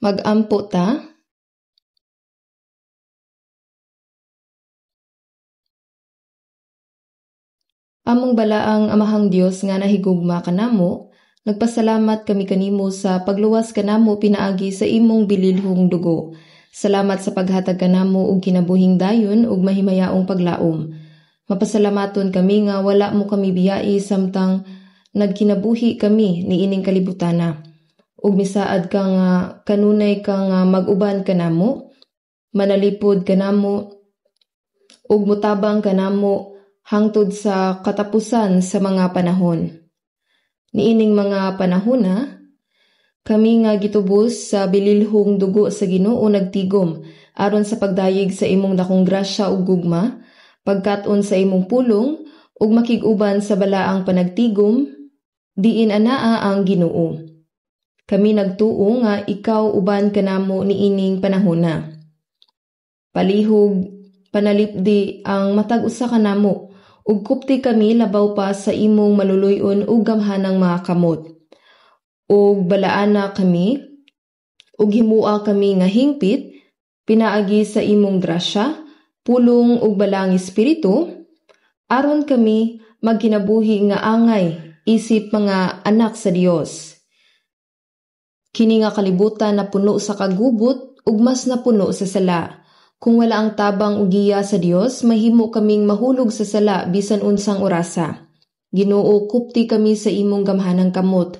Mag-ampo ta. Among balaang Amahang Dios nga nahigugma kanamo, nagpasalamat kami kanimo sa pagluwas kanamo pinaagi sa imong bililhong dugo. Salamat sa paghatag kanamo og kinabuhing dayon ug mahimayaong paglaom. Mapasalamaton kami nga wala mo kami biyai samtang nagkinabuhi kami niining kalibutana. Ug misaad ka nga kanunay ka nga mag-uban kanamo, manalipod kanamo, ug motabang kanamo hangtod sa katapusan sa mga panahon. Niining mga panahona, kami nga gitubos sa bililhong dugo sa Ginoo nagtigom aron sa pagdayeg sa imong dakong grasya ug gugma, pagkat-on sa imong pulong ug makig-uban sa balaang panagtigom, diin anaa ang Ginoo. Kami nagtuo nga ikaw uban kanamo niining panahona. Palihog panalipdi ang matag usa kanamo ug kupti kami labaw pa sa imong maluluy-on ug gamhanang mga kamot. Ug balaana kami ug himua kami nga hingpit pinaagi sa imong grasya, pulong ug balaang espiritu, aron kami magkinabuhi nga angay isip mga anak sa Dios. Kini nga kalibutan napuno sa kagubot ug mas napuno sa sala. Kung wala ang tabang ug giya sa Dios, mahimo kaming mahulog sa sala bisan unsang orasa. Ginoo, kupti kami sa imong gamhanang kamot.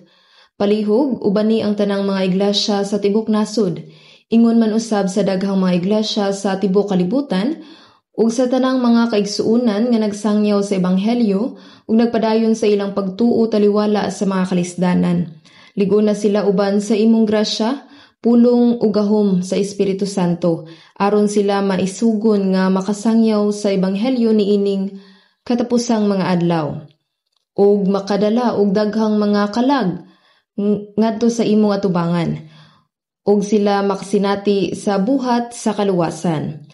Palihog, ubani ang tanang mga iglesia sa tibok nasod. Ingon man usab sa daghang mga iglesia sa tibok kalibutan, ug sa tanang mga kaigsuonan nga nagsangyaw sa ebanghelyo ug nagpadayon sa ilang pagtuo taliwala sa mga kalisdanan. Ligo na sila uban sa imong grasya, pulong ug gahom sa Espiritu Santo, aron sila maisugon nga makasangyaw sa ebanghelyo niining katapusang mga adlaw, ug makadala og daghang mga kalag ngadto sa imong atubangan, ug sila makasinati sa buhat sa kaluwasan.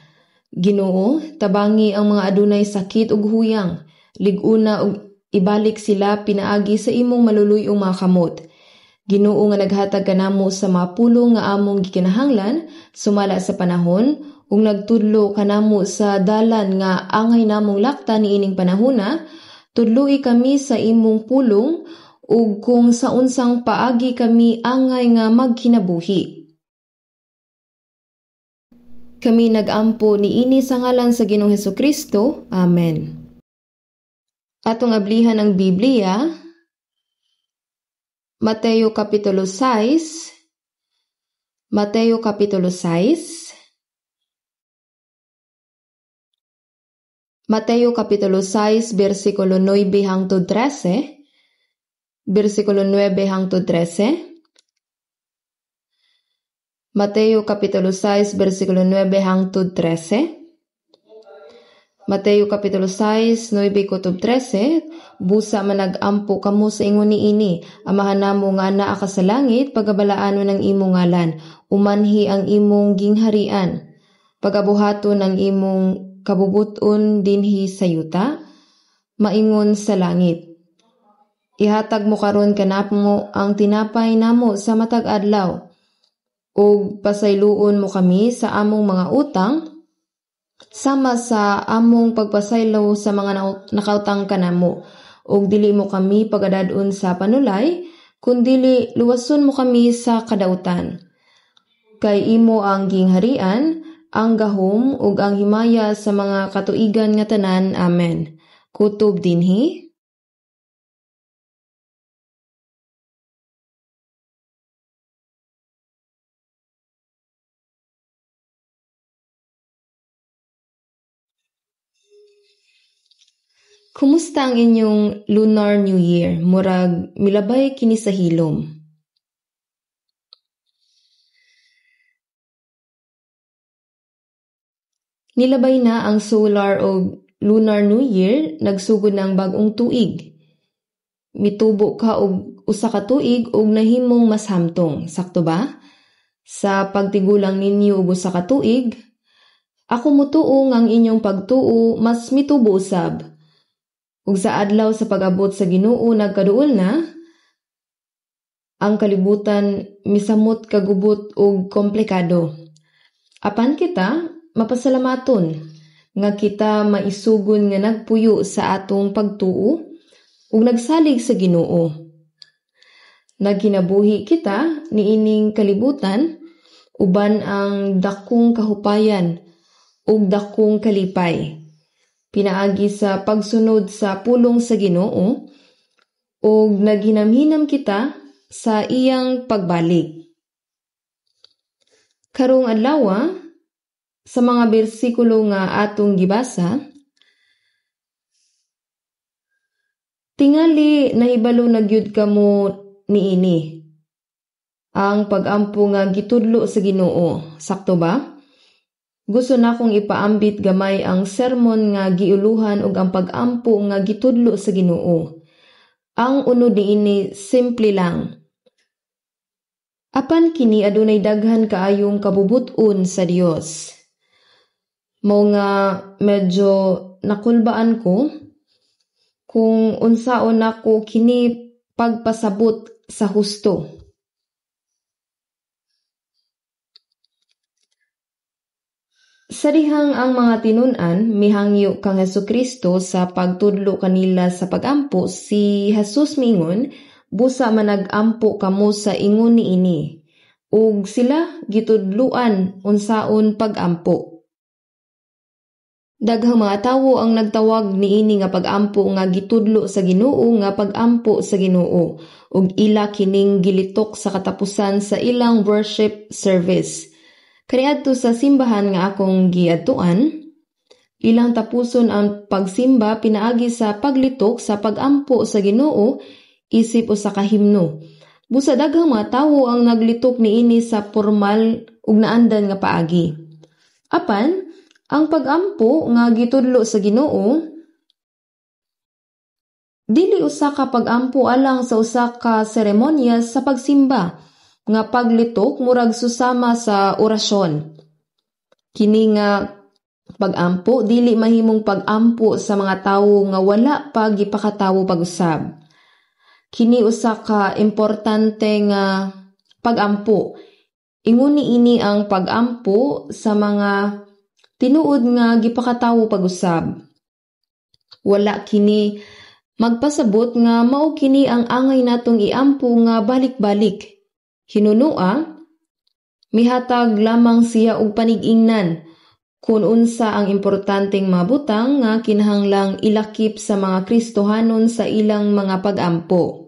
Ginoo, tabangi ang mga adunay sakit ug huyang, lig-una ug ibalik sila pinaagi sa imong maluluy-ong mga kamot. Ginoo nga naghatag kanamo sa mga pulong nga among gikinahanglan sumala sa panahon ug nagtudlo kanamo sa dalan nga angay namong lakta niining panahona, tudloi kami sa imong pulong ug kung sa unsang paagi kami angay nga magkinabuhi. Kami nagampo niini sa ngalan sa Ginoong Hesukristo. Amen. Atong ablihan ang Biblia, Mateo Kapitulo 6, Mateo Kapitulo 6, Mateo Kapitulo 6, versikulo 9 hangtod 13, versikulo 9 hangtod 13, Mateo Kapitulo 6, versikulo 9 hangtod 13, Mateo Kapitulo 6, 9 kutob 13, busa managampo kamo sa ingon niini, Amahan namo nga anaa ka sa langit, pagabalaanon ang imong ngalan, umanhi ang imong gingharian, pagabuhaton ang imong kabubuton dinhi sa yuta, maingon sa langit. Ihatag mo karon kanamo ang tinapay namo sa matag adlaw, ug pasayloon mo kami sa among mga utang, sama sa among pagpasaylo sa mga nakautang kanamo, ug dili mo kami pagadad-on sa panulay, kundili luwason mo kami sa kadautan. Kay imo ang gingharian, ang gahom ug ang himaya sa mga katuigan nga tanan. Amen. Kutob dinhi. Kumusta ang inyong Lunar New Year? Murag milabay kini sa hilom. Nilabay na ang solar o Lunar New Year, nagsugod na ang bag-ong tuig. Mitubo ka og usa ka tuig ug nahimong mas hamtong, sakto ba? Sa pagtigulang ninyo og usa ka tuig, ako motuo nga ang inyong pagtuo mas mitubo usab. Ug sa adlaw sa pag-abot sa Ginoo nagkaduol na, Ang kalibutan misamot kagubot ug komplikado. Apan kita mapasalamaton nga kita maisugon nga nagpuyo sa atong pagtuo ug nagsalig sa Ginoo. Nagkinabuhi kita niining kalibutan uban ang dakong kahupayan ug dakong kalipay. Pinaagi sa pagsunod sa pulong sa Ginoo ug naghinamhinam kita sa iyang pagbalik. Karong adlaw, sa mga bersikulo nga atong gibasa, tingali nahibalo na gyud kamo niini. Ang pag-ampo nga gitudlo sa Ginoo, sakto ba? Gusto na akong ipaambit gamay ang sermon nga giuluhan ug ang pag-ampo nga gitudlo sa Ginoo. Ang unod niini simple lang. Apan kini adunay daghan kaayong kabubut-on sa Dios. Mao nga medyo nakulbaan ko kung unsaon nako kini pagpasabot sa husto. Sa dihang ang mga tinun-an mihangyo kang Hesukristo sa pagtudlo kanila sa pag-ampo, si Jesus miingon, busa manag-ampo kamo sa ingon niini, ug sila gitudluan unsaon pag-ampo. Daghang mga tawo ang nagtawag niini nga pag-ampo nga gitudlo sa Ginoo nga pag-ampo sa Ginoo, ug ila kining gilitok sa katapusan sa ilang worship service. Kaniadto sa simbahan nga akong giadtuan, ilang tapuson ang pagsimba pinaagi sa paglitok sa pag-ampo sa Ginoo isip usa ka himno. Busa daghang mga tawo ang naglitok niini sa formal ug naandan nga paagi. Apan ang pag-ampo nga gitudlo sa Ginoo dili usa ka pag-ampo alang sa usa ka seremonya sa pagsimba nga paglitok murag susama sa orasyon. Kini nga pag-ampo dili mahimong pag-ampo sa mga tawo nga wala pa gipakatawo pag-usab. Kini usa ka importante nga pag-ampo. Ingon niini ang pag-ampo sa mga tinuod nga gipakatawo pag-usab. Wala kini magpasabot nga mao kini ang angay natong iampo nga balik-balik. Hinunua, mihatag lamang siya og panig-ingnan kung unsa ang importanteng mga butang nga kinahanglang ilakip sa mga Kristohanon sa ilang mga pag-ampo.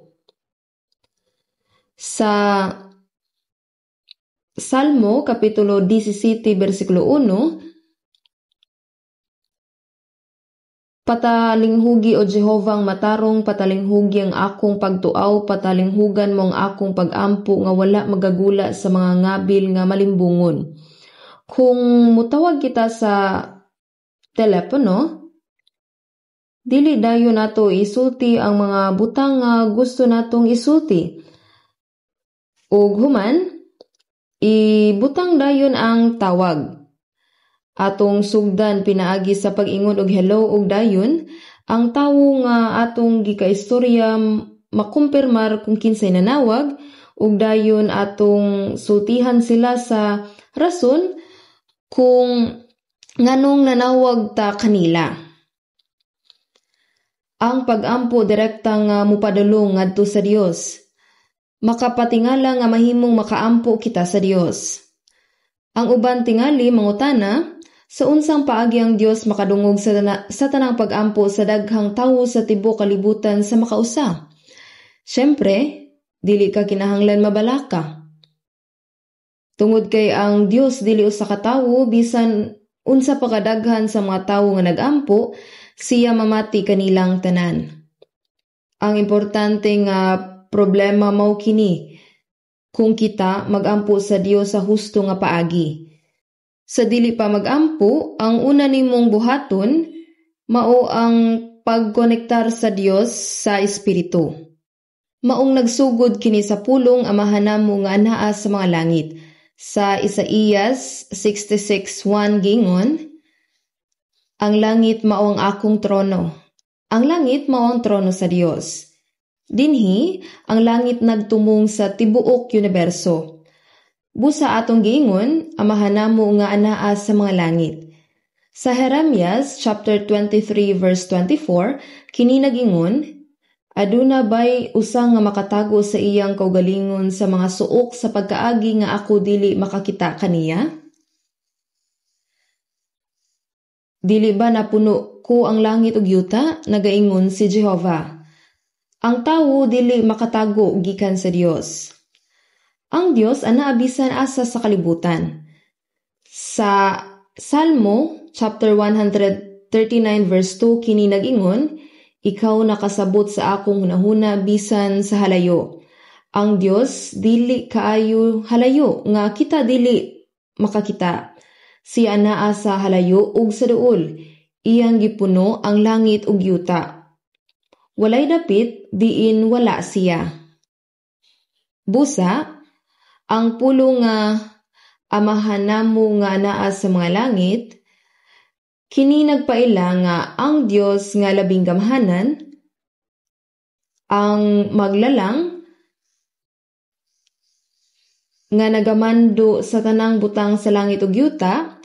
Sa Salmo, Kapitulo 17, versikulo 1, Patalinghugi o Jehova ang matarong, patalinghugi ang akong pagtuaw, patalinghugan mo ang akong pag-ampo nga wala magagula sa mga ngabil nga malimbungon. Kung mutawag kita sa telepono, dili dayon nato isulti ang mga butang nga gusto natong isulti. Ug human, ibutang dayon ang tawag. Atong sugdan pinaagi sa pag-ingon og hello ug dayon, ang tawo nga atong gikaistorya makumpirmar kung kinsay nanawag ug dayon atong sultihan sila sa rason kung nganong nanawag ta kanila. Ang pag-ampo direkta nga mupadulong ngadto sa Dios. Makapatingala nga mahimong makaampo kita sa Dios. Ang uban tingali mangutana sa unsang paagi ang Dios makadungog sa tanang pag-ampo sa daghang tawo sa tibuok kalibutan sa makausa. Siyempre, dili ka kinahanglan mabalaka. Tungod kay ang Dios dili usa ka tawo, bisan unsa pa kadaghan sa mga tawo nga nag-ampo, siya mamati kanilang tanan. Ang importante nga problema mao kini, kung kita mag-ampo sa Dios sa husto nga paagi. Sa dili pa mag-ampo, ang una nimong buhaton mao ang pagkonektar sa Dios sa espiritu. Maong nagsugod kini sa pulong Amahan namo nga anaa sa mga langit. Sa Isaías 66:1 gingon, ang langit mao ang akong trono. Ang langit mao ang trono sa Dios. Dinhi, ang langit nagtumong sa tibuok universo. Busa atong giingon, Amahan namo nga anaa sa mga langit. Sa Jeremias chapter 23 verse 24, kini nagingon, "Aduna bay usa nga makatago sa iyang kaugalingon sa mga suok sa pagkaagi nga ako dili makakita kaniya? Dili ba napuno ko ang langit ug yuta?" Nagaingon si Jehova. Ang tawo dili makatago gikan sa Dios. Ang Dios anaa bisan asa sa kalibutan. Sa Salmo chapter 139 verse 2 kini nag-ingon, "Ikaw nakasabot sa akong hunahuna bisan sa halayo." Ang Dios dili kaayo halayo nga kita dili makakita. Siya anaa sa halayo ug sa duol. Iyang gipuno ang langit ug yuta. Walay dapit diin wala siya. Busa, ang pulong nga Amahan namo nga anaa sa mga langit, kini nagpaila nga ang Dios nga labing gamhanan, ang maglalang nga nagamando sa tanang butang sa langit ug yuta,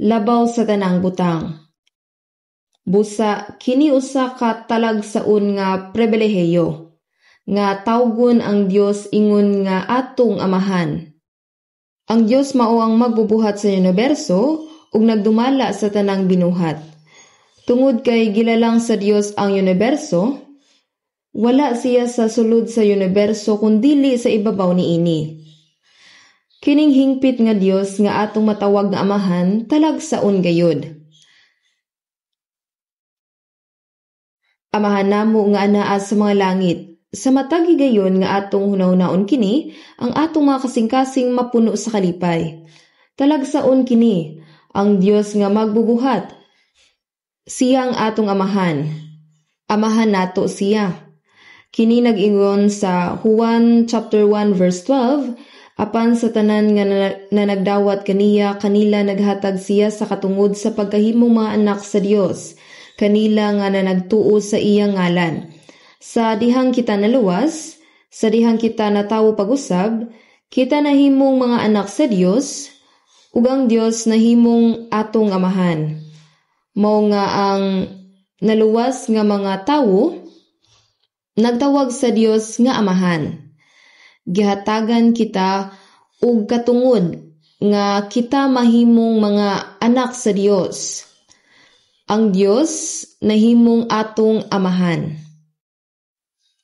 labaw sa tanang butang. Busa kini usa ka talagsaon nga pribilehiyo nga tawgon ang Dios ingon nga atong Amahan. Ang Dios mao ang magbubuhat sa universo ug nagdumala sa tanang binuhat. Tungod kay gilalang sa Dios ang universo, wala siya sa sulod sa universo kundili sa ibabaw niini. Kining hingpit nga Dios nga atong matawag nga Amahan talagsaon gayud. Amahan namo nga anaa sa mga langit. Sa matag higayon nga atong hunahunaon kini, ang atong mga kasing-kasing mapuno sa kalipay. Talagsaon kini, ang Dios nga magbubuhat. Siya ang atong Amahan. Amahan nato siya. Kini nag-ingon sa Juan chapter 1 verse 12, apan sa tanan nga na nagdawat kaniya, kanila naghatag siya sa katungod sa pagkahimong mga anak sa Dios, kanila nga nanagtuo sa iyang ngalan. Sa dihang kita naluwas, sa dihang kita natawo pag-usab, kita nahimong mga anak sa Dios, ug ang Dios nahimong atong Amahan. Mao nga ang naluwas nga mga tawo nagtawag sa Dios nga Amahan. Gihatagan kita og katungod nga kita mahimong mga anak sa Dios. Ang Dios nahimong atong Amahan.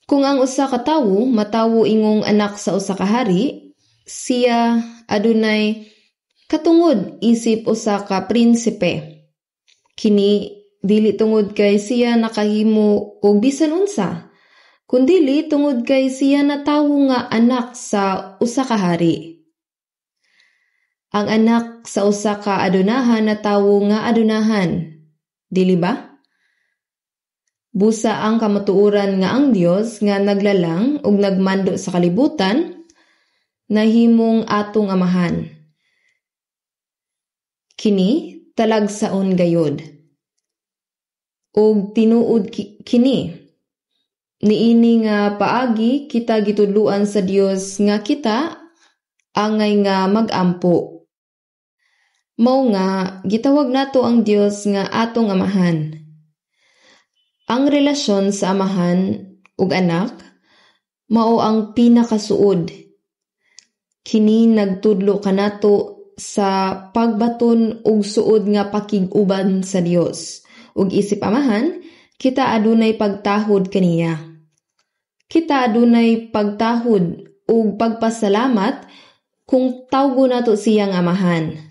Kung ang usa ka tawo matawo ingong anak sa usa ka hari, siya adunay katungod isip usa ka prinsipe. Kini dili tungod kay siya nakahimo og bisan unsa, kundili tungod kay siya natawo nga anak sa usa ka hari. Ang anak sa usa ka adunahan natawo nga adunahan, dili ba? Busa ang kamatuoran nga ang Dios nga naglalang ug nagmando sa kalibutan, nahimong atong Amahan. Kini talagsaon gayod. Ug tinuod kini. Niini nga paagi kita gitudluan sa Dios nga kita angay nga magampo. Mao nga gitawag nato ang Dios nga atong Amahan. Ang relasyon sa amahan ug anak mao ang pinakasuod. Kini nagtudlo kanato sa pagbaton og suod nga pakig-uban sa Dios. Ug isip amahan, kita adunay pagtahod kaniya. Kita adunay pagtahod ug pagpasalamat kung tawgo nato siyang amahan.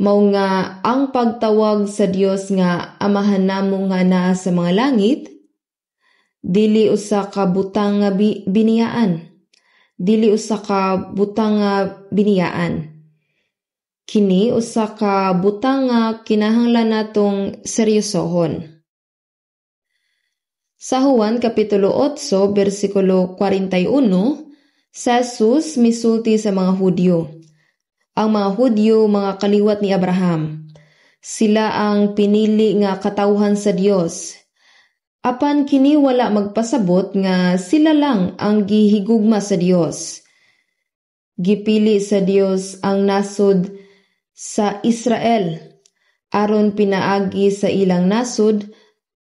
Mao nga ang pagtawag sa Dios nga amahan namo nga naa sa mga langit, dili usa ka butang nga biniyaan. Dili usa ka butang nga biniyaan. Kini usa ka butang nga kinahanglan natong seryosohon. Sa Juan Kapitulo 8, versikulo 41, si Jesus misulti sa mga Hudyo. Ang mga Hudyo mga kaliwat ni Abraham. Sila ang pinili nga katawhan sa Dios. Apan kini wala magpasabot nga sila lang ang gihigugma sa Dios. Gipili sa Dios ang nasod sa Israel aron pinaagi sa ilang nasod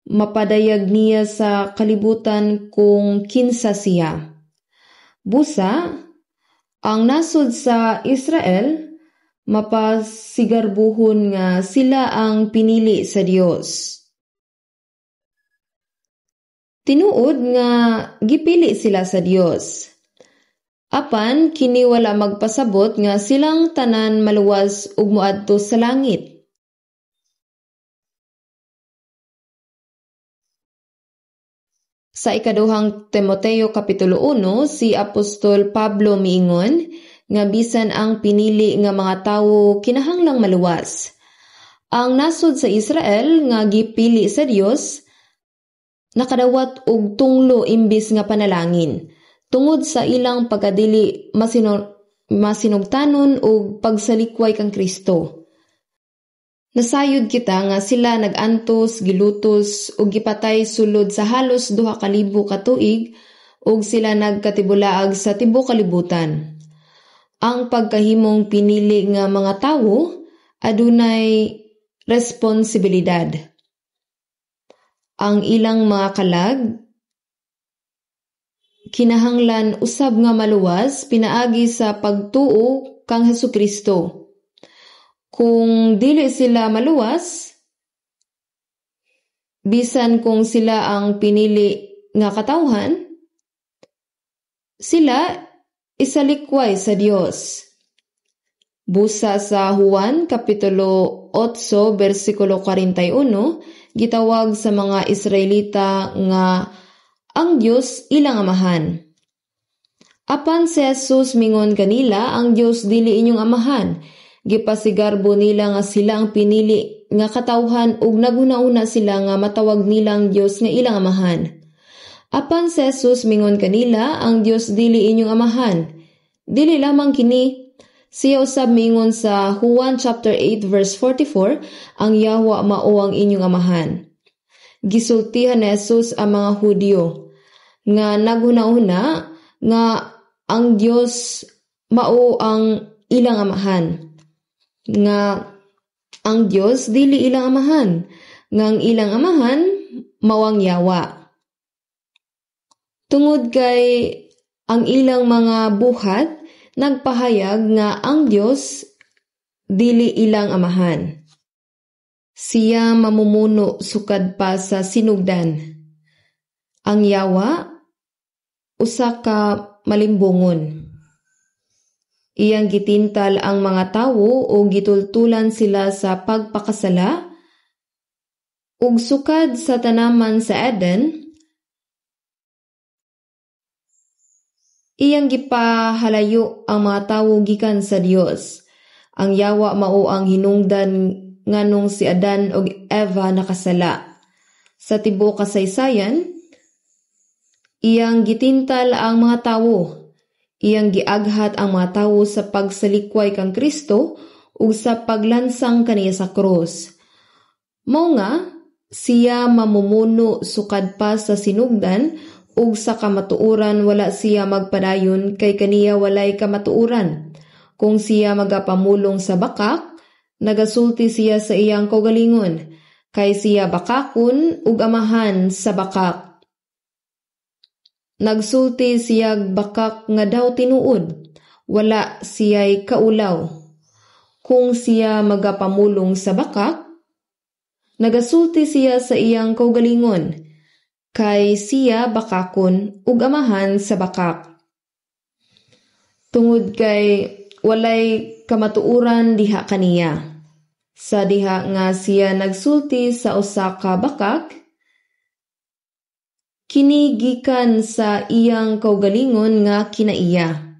mapadayag niya sa kalibutan kung kinsa siya. Busa, ang nasod sa Israel mapasigarbuhon nga sila ang pinili sa Dios. Tinuod nga gipili sila sa Dios. Apan kini wala magpasabot nga silang tanan maluwas ug moadto sa langit. Sa ikaduhang Timoteo Kapitulo 1, si Apostol Pablo miingon nga bisan ang pinili nga mga tawo kinahanglang maluwas. Ang nasod sa Israel nga gipili sa Dios nakadawat og tunglo imbis nga panalangin tungod sa ilang pagkadili masinugtanon og pagsalikway kang Kristo. Nasayod kita nga sila nag-antos, gilutos ug gipatay sulod sa halos 2,000 ka tuig ug sila nagkatibulaag sa tibuok kalibutan. Ang pagkahimong pinili nga mga tawo adunay responsibilidad. Ang ilang mga kalag kinahanglan usab nga maluwas pinaagi sa pagtuo kang Hesukristo. Kung dili sila maluwas, bisan kung sila ang pinili nga katawhan, sila isalikway sa Dios. Busa sa Juan Kapitulo 8, versikulo 41, gitawag sa mga Israelita nga ang Dios ilang amahan. Apan si Jesus mingon kanila, ang Dios dili inyong amahan. Gipasigarbo nila nga sila ang pinili nga katawhan ug naghuna-huna sila nga matawag nila ang Dios nga ilang amahan. Apan si Jesus mingon kanila, ang Dios dili inyong amahan. Dili lamang kini. Siya usab mingon sa Juan chapter 8 verse 44, ang Yahweh mao ang inyong amahan. Gisultihan ni Jesus ang mga Hudyo nga naghuna-huna nga ang Dios mao ang ilang amahan, nga ang Dios dili ilang amahan, nga ang ilang amahan mao ang Yawa. Tungod kay ang ilang mga buhat nagpahayag nga ang Dios dili ilang amahan. Siya mamumuno sukad pa sa sinugdan. Ang Yawa usa ka malimbongon. Iyang gitintal ang mga tawo o gitultulan sila sa pagpakasala ug sukad sa tanaman sa Eden, iyang gipahalayo ang mga tawo gikan sa Dios. Ang Yawa mao ang hinungdan nganong si Adan ug Eva nakasala. Sa tibuok kasaysayan, iyang gitintal ang mga tawo. Iyang giaghat ang mga tawo sa pagsalikway kang Kristo ug sa paglansang kaniya sa krus. Mao nga siya mamumuno sukad pa sa sinugdan ug sa kamatuoran wala siya magpadayon kay kaniya walay kamatuoran. Kung siya magapamulong sa bakak, nagasulti siya sa iyang kaugalingon, kay siya bakakon ug amahan sa bakak. Nagsulti siyag bakak nga daw tinuod, wala siya'y kaulaw. Kung siya magapamulong sa bakak, nagasulti siya sa iyang kaugalingon, kay siya bakakon ug amahan sa bakak. Tungod kay walay kamatuoran diha kaniya. Sa diha nga siya nagsulti sa usa ka bakak, kini gikan sa iyang kaugalingon nga kinaiya.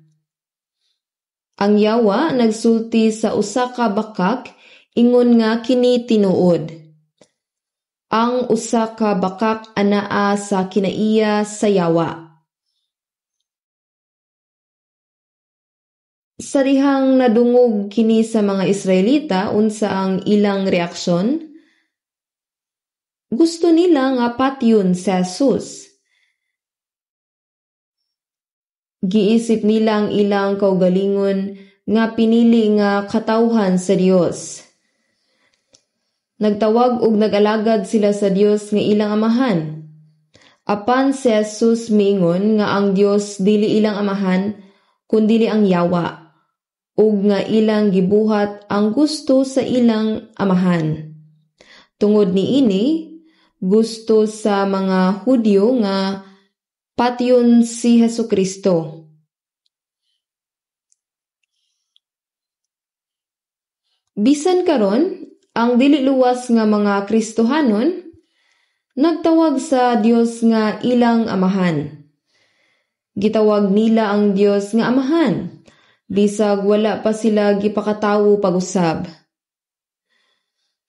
Ang Yawa nagsulti sa usa ka bakak ingon nga kini tinuod. Ang usa ka bakak anaa sa kinaiya sa Yawa. Sa dihang nadungog kini sa mga Israelita, unsa ang ilang reaksyon? gusto nila nga patyon si Jesus. Giisip nila ang ilang kaugalingon nga pinili nga katawhan sa Dios. Nagtawag og nag-alagad sila sa Dios nga ilang amahan. Apan si Jesus miingon nga ang Dios dili ilang amahan kundili ang yawa, ug nga ilang gibuhat ang gusto sa ilang amahan. Tungod niini, gusto sa mga Hudyo nga patyon si Hesukristo. Bisan karon, ang dili luwas nga mga Kristohanon nagtawag sa Dios nga ilang amahan. Gitawag nila ang Dios nga amahan, bisag wala pa sila gipakatawo pag-usab.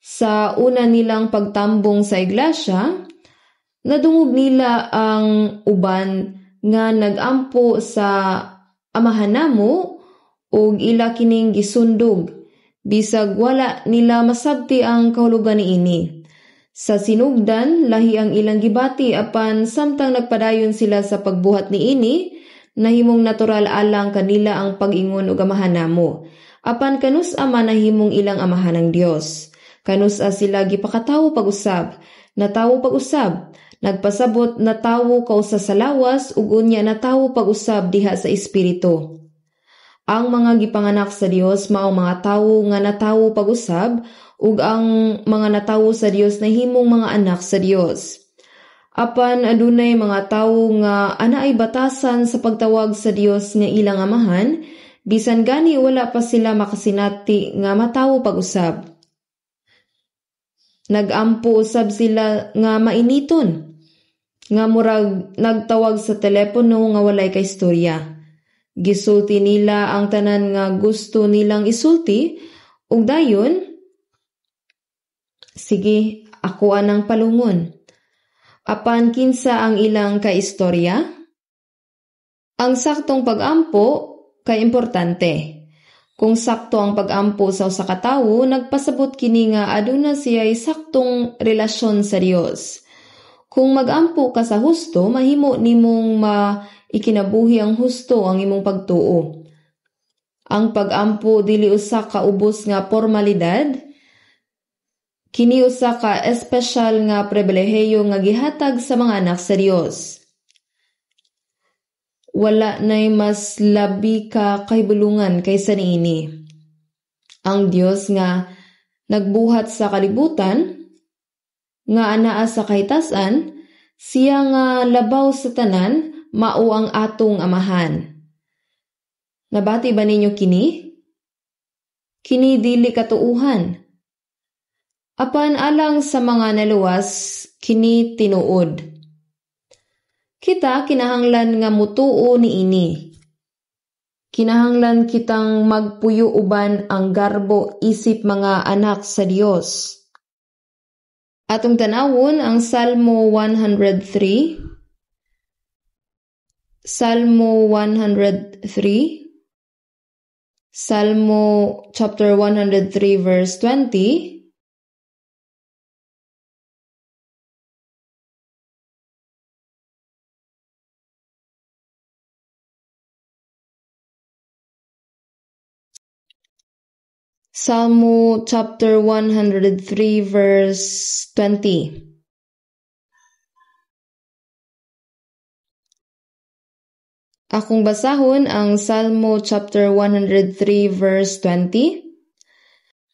Sa una nilang pagtambong sa iglesia, nadungog nila ang uban nga nagampo sa amahan namo ug ila kining gisundog, bisag wala nila masabti ang kahulugan niini. Sa sinugdan, lahi ang ilang gibati apan samtang nagpadayon sila sa pagbuhat niini, nahimong natural alang kanila ang pag-ingon og amahan namo. Apan kanus-a man nahimong ilang amahan ang Dios. Kanus-a sila gipakatawo pag-usab, natawo pag-usab, nagpasabot natawo kausa sa lawas ug unya natawo pag-usab diha sa espiritu. Ang mga gipanganak sa Dios mao mga tawo nga natawo pag-usab ug ang mga natawo sa Dios nahimong mga anak sa Dios. Apan adunay mga tawo nga anaay batasan sa pagtawag sa Dios nga ilang amahan, bisan gani wala pa sila makasinati nga matawo pag-usab. Nagampo usab sila nga mainiton, nga murag nagtawag sa telepono nga walay kaistorya. Gisulti nila ang tanan nga gusto nilang isulti, ug dayon, sige, ako anang palungon. Apan kinsa ang ilang kaistorya? Ang saktong pag-ampo kay importante. Kung sakto ang pag-ampo sa usa ka tawo, nagpasabot kini nga aduna siya'y saktong relasyon sa Dios. Kung mag-ampo ka sa husto, mahimo nimong maikinabuhi ang husto ang imong pagtuo. Ang pag-ampo dili usa ka ubos nga formalidad, kini usa ka espesyal nga pribilehiyo nga gihatag sa mga anak sa Dios. Wala na'y mas labi ka kahibulungan kaysa niini. Ang Dios nga nagbuhat sa kalibutan, nga anaa sa kahitasan, siya nga labaw sa tanan, mao ang atong amahan. Nabati ba ninyo kini? Kini dili katuuhan. Apan alang sa mga naluwas, kini tinuod. Kita kinahanglan nga mutuo niini. Kinahanglan kitang magpuyo uban ang garbo isip mga anak sa Dios. Atong tanawon ang Salmo 103. Salmo 103. Salmo chapter 103 verse 20. Salmo chapter 103 verse 20. Akong basahon ang Salmo chapter 103 verse 20.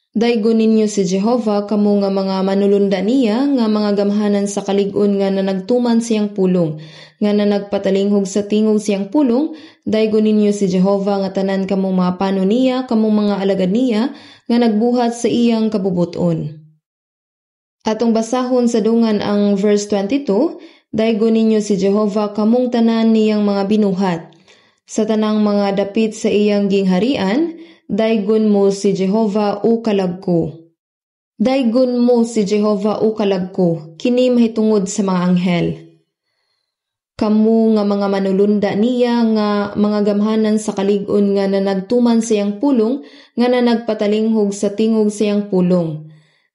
Daygon ninyo si Jehova kamo nga mga manulunda niya, nga mga gamhanan sa kalig-on nga nanagtuman siyang pulong, nga nanagpatalinghog sa tingog siyang pulong. Daygon ninyo si Jehova nga tanan kamong mga pano niya, kamong mga alagad niya, nga nagbuhat sa iyang kabubuton. Atong basahon sa dungan ang verse 22, daygon ninyo si Jehova kamong tanan niyang mga binuhat. Sa tanang mga dapit sa iyang gingharian, daygon mo si Jehova o kalag ko. Daygon mo si Jehova o kalag ko, kini mahitungod sa mga anghel. Kamu nga mga manulunda niya, nga mga gamhanan sa kalig-on nga nanagtuman siyang pulong, nga nanagpatalinghog sa tingog siyang pulong.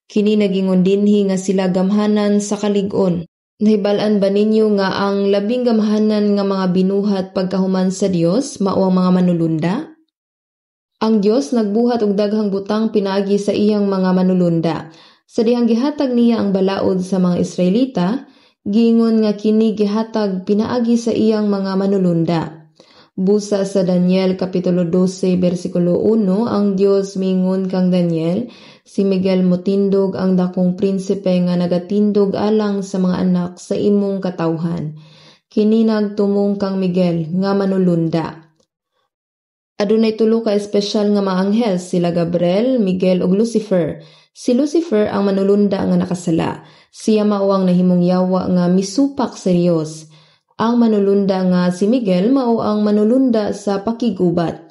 Kini nagingon dinhi nga sila gamhanan sa kalig-on. Nahibal-an ba ninyo nga ang labing gamhanan nga mga binuhat pagkahuman sa Dios mao ang mga manulunda? Ang Dios nagbuhat og daghang butang pinaagi sa iyang mga manulunda. Sa dihang gihatag niya ang balaod sa mga Israelita, giingon nga kini gihatag pinaagi sa iyang mga manulunda. Busa sa Daniel Kapitulo 12 bersikulo 1, ang Dios miingon kang Daniel, si Miguel motindog, ang dakong prinsipe nga nagatindog alang sa mga anak sa imong katawhan. Kini nagtumong kang Miguel nga manulunda. Adunay tulo ka espesyal nga mga anghel, sila Gabriel, Miguel ug Lucifer. Si Lucifer ang manulunda nga nakasala. Siya mao ang nahimong yawa nga misupak sa Dios. Ang manulunda nga si Miguel mao ang manulunda sa pakigubat.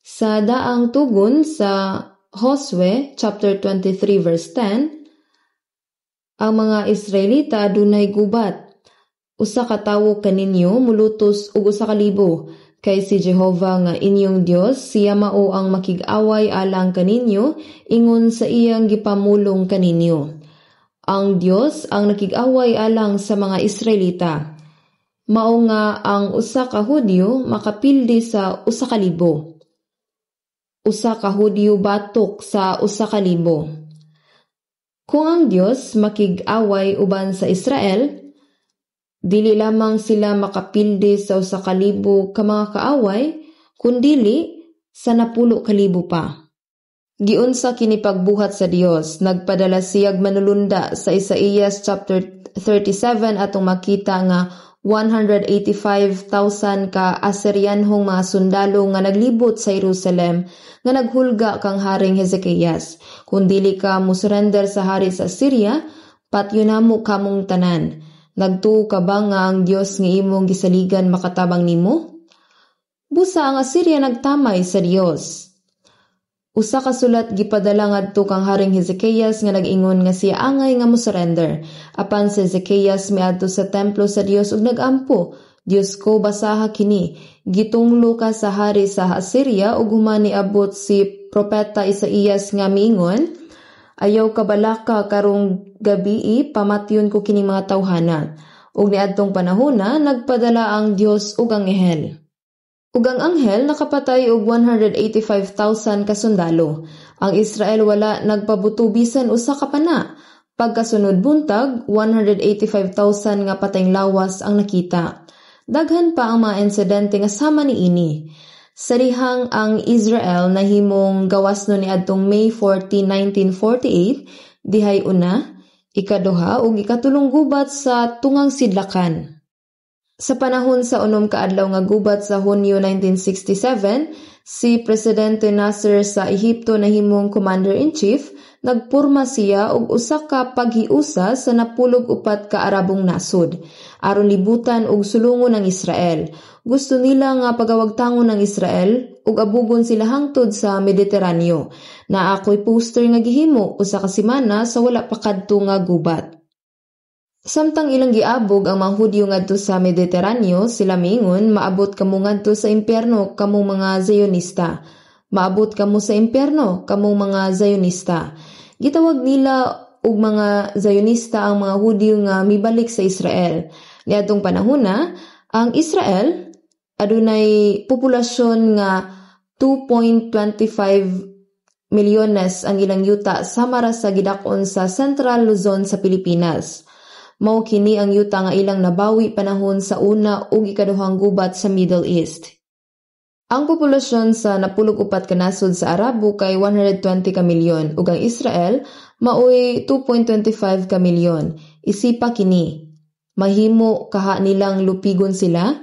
Sa daang tugon sa Josue chapter 23 verse 10, ang mga Israelita adunay gubat. Usa ka tawo kaninyo mulutos og 1,000, kay si Jehova nga inyong Dios, siya mao ang makig-away alang kaninyo ingon sa iyang gipamulong kaninyo. Ang Dios ang nakig-away alang sa mga Israelita. Mao nga ang usa ka Hudyo makapildi sa 1,000. 1 ka Hudyo batok sa 1,000. Kung ang Dios makig-away uban sa Israel, dili lamang sila makapildi sa 1,000 ka mga kaaway, kundili sa 10,000 pa. Giunsa kini pagbuhat sa Dios? Nagpadala siyag manulunda. Sa Isaías chapter 37, atong makita nga 185,000 ka Assyrianhong mga sundalo nga naglibot sa Jerusalem nga naghulga kang Haring Hezekias. "Kung dili ka mo surrender sa hari sa Assyria, patyon namo kamong tanan." Nagtuo ka ba nga ang Dios nga imong gisaligan makatabang nimo? Busa ang Assyria nagtamay sa Dios. Usa ka sulat gipadala ngadto kang Haring Hezekias nga nag-ingon nga siya angay nga mo-surrender. Apan si Hezekias miadto sa templo sa Dios ug nagampo, "Dios ko, basaha kini." Gitunglo ka sa hari sa Assyria ug human niabot si Propeta Isaías nga miingon, "Ayaw kabalaka, karong gabii pamatyon ko kining mga tawhana." Ug niadtong panahona nagpadala ang Dios og anghel. Ug ang anghel nakapatay og 185,000 ka sundalo. Ang Israel wala nagpabuto bisan usa ka pana. Pagkasunod buntag, 185,000 nga patayng lawas ang nakita. Daghan pa ang mga insidente nga sama niini. Sa dihang ang Israel nahimong gawasnon niadtong May 14, 1948, dihay una, ikaduha ug ikatulong gubat sa tungang sidlakan. Sa panahon sa 6 ka adlaw nga gubat sa Hunyo 1967, si Presidente Nasser sa Ehipto nahimong commander-in-chief, nagporma siya og usa ka paghiusa sa 14 ka Arabong nasod aron libutan ug sulungon ang Israel. Gusto nila nga pagawagtangon ang Israel ug abugon sila hangtod sa Mediteraneo. Naa ko'y poster nga gihimo usa ka semana sa wala pa kadto nga gubat. Samtang ilang giabog ang mga Hudyo ngadto sa Mediteraneo, sila miingon, "Maabot kamo ngadto sa impyerno, kamong mga Zionista. Maabot kamo sa impyerno, kamong mga Zionista." Gitawag nila og mga Zionista ang mga Hudyo nga mibalik sa Israel. Niadtong panahona, ang Israel adunay populasyon nga 2.25 milyones. Ang ilang yuta sama ra sa gidak-on sa Central Luzon sa Pilipinas. Mao kini ang yuta nga ilang nabawi panahon sa una ug ikaduhang gubat sa Middle East. Ang populasyon sa 14 ka nasod sa Arabo kay 120 ka milyon ug ang Israel maoy 2.25 ka milyon. Isipa kini. Mahimo kaha nilang lupigon sila?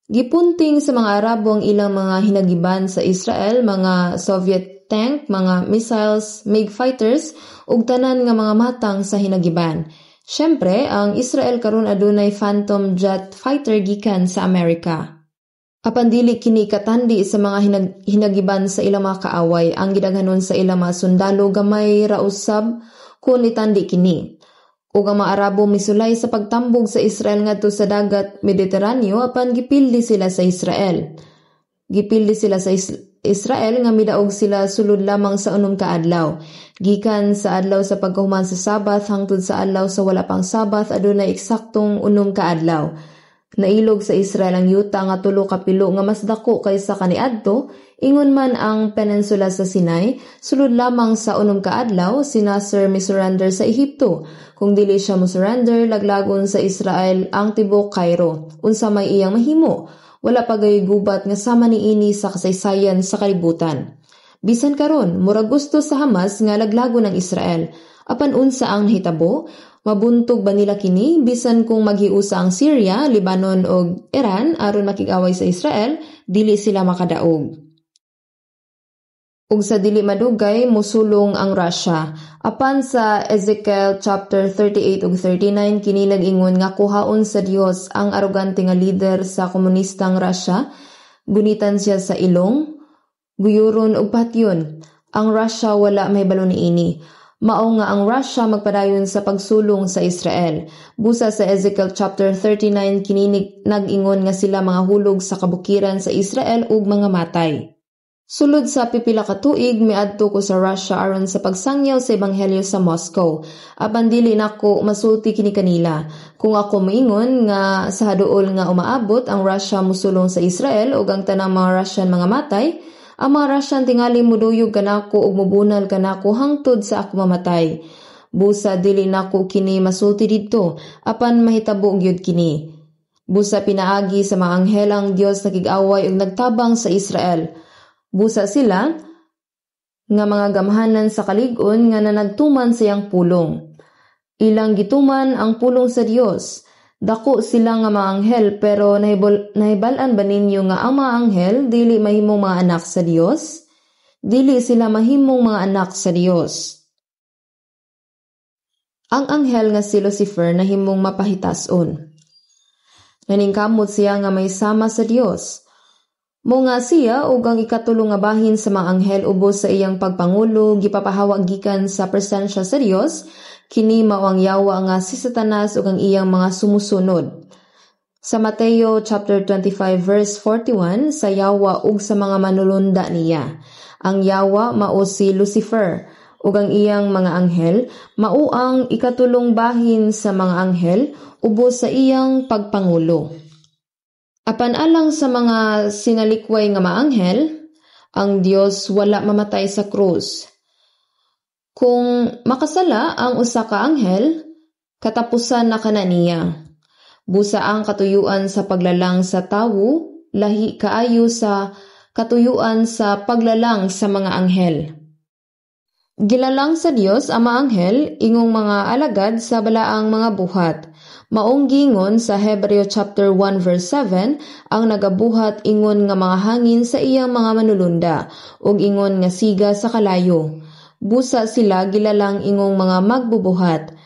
Gipunting sa mga Arabo ang ilang mga hinagiban sa Israel, mga Soviet tank, mga missiles, MiG fighters ug tanan nga mga matang sa hinagiban. Syempre, ang Israel karon adunay Phantom jet fighter gikan sa Amerika. Apan dili kini katandi sa mga hinagiban sa ilang mga kaaway. Ang gidaghanon sa ilang mga sundalo gamay ra usab kung itandi kini. Ug ang mga Arabo misulay sa pagtambog sa Israel ngadto sa dagat Mediteraneo, apan gipildi sila sa Israel. Gipildi sila sa Israel nga midaog sila sulod lamang sa 6 ka adlaw. Gikan sa adlaw sa pagkahuman sa Sabbath hangtod sa adlaw sa wala pang Sabbath adunay eksaktong 6 ka adlaw. Nailog sa Israel ang yuta nga 3 ka pilo nga mas dako kaysa kaniadto, ingon man ang peninsula sa Sinai, sulod lamang sa 6 ka adlaw si Nasser misurrender sa Ehipto. Kung dili siya mosurrender, laglagon sa Israel ang tibuok Cairo. Unsa may iyang mahimo? Wala pa gayuy gubat nga sama niini sa kasaysayan sa kalibutan. Bisan karon, murag gusto sa Hamas nga laglagon ang Israel. Apan unsa ang nahitabo? Mabuntog ba nila kini bisan kung maghiusa ang Syria, Lebanon ug Iran aron makig-away sa Israel, dili sila makadaog. Ug sa dili madugay mosulong ang Russia. Apan sa Ezekiel chapter 38 ug 39 kini nag-ingon nga kuhaon sa Dios ang arogante nga lider sa komunistang Russia, gunitan siya sa ilong, guyuron ug patyon. Ang Russia wala mahibalo niini. Mao nga ang Russia magpadayon sa pagsulong sa Israel. Busa sa Ezekiel chapter 39 kini nag-ingon nga sila mga hulog sa kabukiran sa Israel ug mga matay. Sulod sa pipila ka tuig miadto ko sa Russia aron sa pagsangyaw sa ebanghelyo sa Moscow. Apan dili nako masulti kini kanila. Kung ako moingon nga sa haduol nga umaabot ang Russia mosulong sa Israel ug ang tanang mga Russian mga matay, ang mga Russian tingali moduyog kanako ug mobunal kanako hangtod sa ako mamatay. Busa dili nako kini masulti didto, apan mahitabo gyud kini. Busa pinaagi sa mga anghel ang Dios nakig-away ug nagtabang sa Israel. Busa sila nga mga gamhanan sa kalig-on nga nanagtuman sa iyang pulong. Ilang gituman ang pulong sa Dios. Dako sila nga mga anghel, pero nahibal-an ba ninyo nga ang mga anghel dili mahimong mga anak sa Dios? Dili sila mahimong mga anak sa Dios. Ang anghel nga si Lucifer nahimong mapahitason. Naningkamot siya nga may sama sa Dios. Mo nga siya ug ang ikatulo nga bahin sa mga anghel ubos sa iyang pagpangulo gipapahawa gikan sa presensya sa Dios, kini mao ang yawa nga si Satanas ug ang iyang mga sumusunod. Sa Mateo chapter 25 verse 41, sa yawa ug sa mga manulunda niya. Ang yawa mao si Lucifer ug ang iyang mga anghel mao ang ikatulong bahin sa mga anghel ubos sa iyang pagpangulo. Apan alang sa mga sinalikway nga mga anghel, ang Dios wala mamatay sa krus. Kung makasala ang usa ka anghel, katapusan na kana niya. Busa ang katuyuan sa paglalang sa tawo, lahi kaayo sa katuyuan sa paglalang sa mga anghel. Gilalang sa Dios ang mga anghel ingong mga alagad sa balaang mga buhat. Maong giingon sa Hebreo chapter 1 verse 7 ang nagabuhat ingon nga mga hangin sa iyang mga manulunda ug ingon nga siga sa kalayo. Busa sila gilalang ingong mga magbubuhat.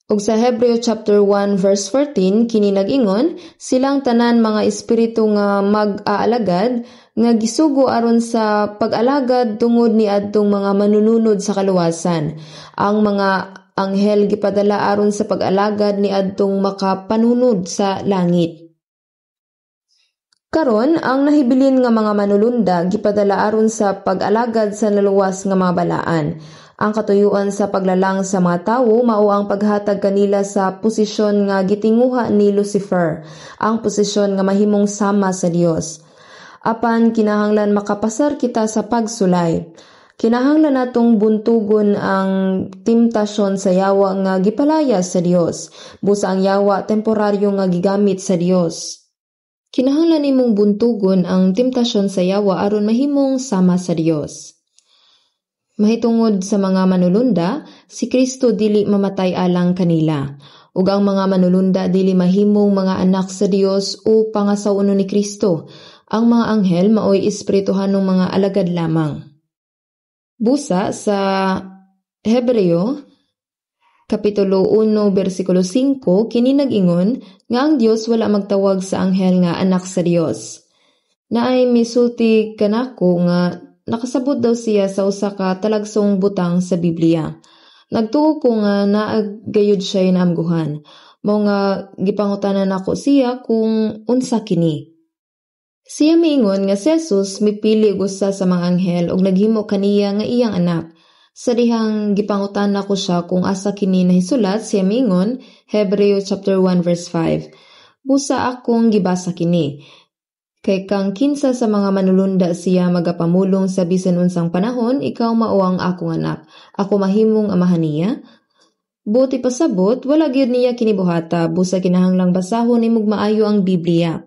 Ug sa Hebreo chapter 1 verse 14 kini nag-ingon silang tanan mga espiritu nga mag-aalagad nga gisugo aron sa pag-alagad tungod niadtong mga manununod sa kaluwasan. Ang mga anghel gipadala aron sa pag-alagad niadtong makapanunod sa langit. Karon ang nahibilin nga mga manulunda gipadala aron sa pag-alagad sa naluwas nga mga balaan. Ang katuyuan sa paglalang sa mga tawo mao ang paghatag kanila sa posisyon nga gitinguha ni Lucifer, ang posisyon nga mahimong sama sa Dios. Apan kinahanglan makapasar kita sa pagsulay. Kinahanglan natong buntugon ang timtasyon sa yawa nga gipalaya sa Dios. Busa ang yawa temporaryo nga gigamit sa Dios. Kinahanglan nimong buntugon ang timtasyon sa yawa aron mahimong sama sa Dios. Mahitungod sa mga manulunda, si Kristo dili mamatay alang kanila. Ug ang mga manulunda dili mahimong mga anak sa Dios o pangasaw-onon ni Kristo. Ang mga anghel maoy espirituhanong mga alagad lamang. Busa sa Hebreo Kapitulo 1 versikulo 5 kini nag-ingon nga ang Dios wala magtawag sa anghel nga anak sa Dios. Naay misulti kanako nga nakasabot daw siya sa usa ka talagsong butang sa Biblia. Nagtuo ko nga naa gayud siya naamguhan. Mao nga gipangutanan nako siya kung unsa kini. Siya miingon nga si Jesus mipili og usa sa mga anghel ug naghimo kaniya nga iyang anak. Sa dihang gipangutana ko siya kung asa kini nahisulat, siya miingon, Hebreo chapter 1 verse 5. Busa akong gibasa kini. Kay kang kinsa sa mga manulunda siya magapamulong sa bisan unsang panahon, ikaw mao ang akong anak. Ako mahimong amahan niya. Buti pasabot, wala gyud niya kinibuhata, busa kinahanglang basahon nimog maayo ang Biblia.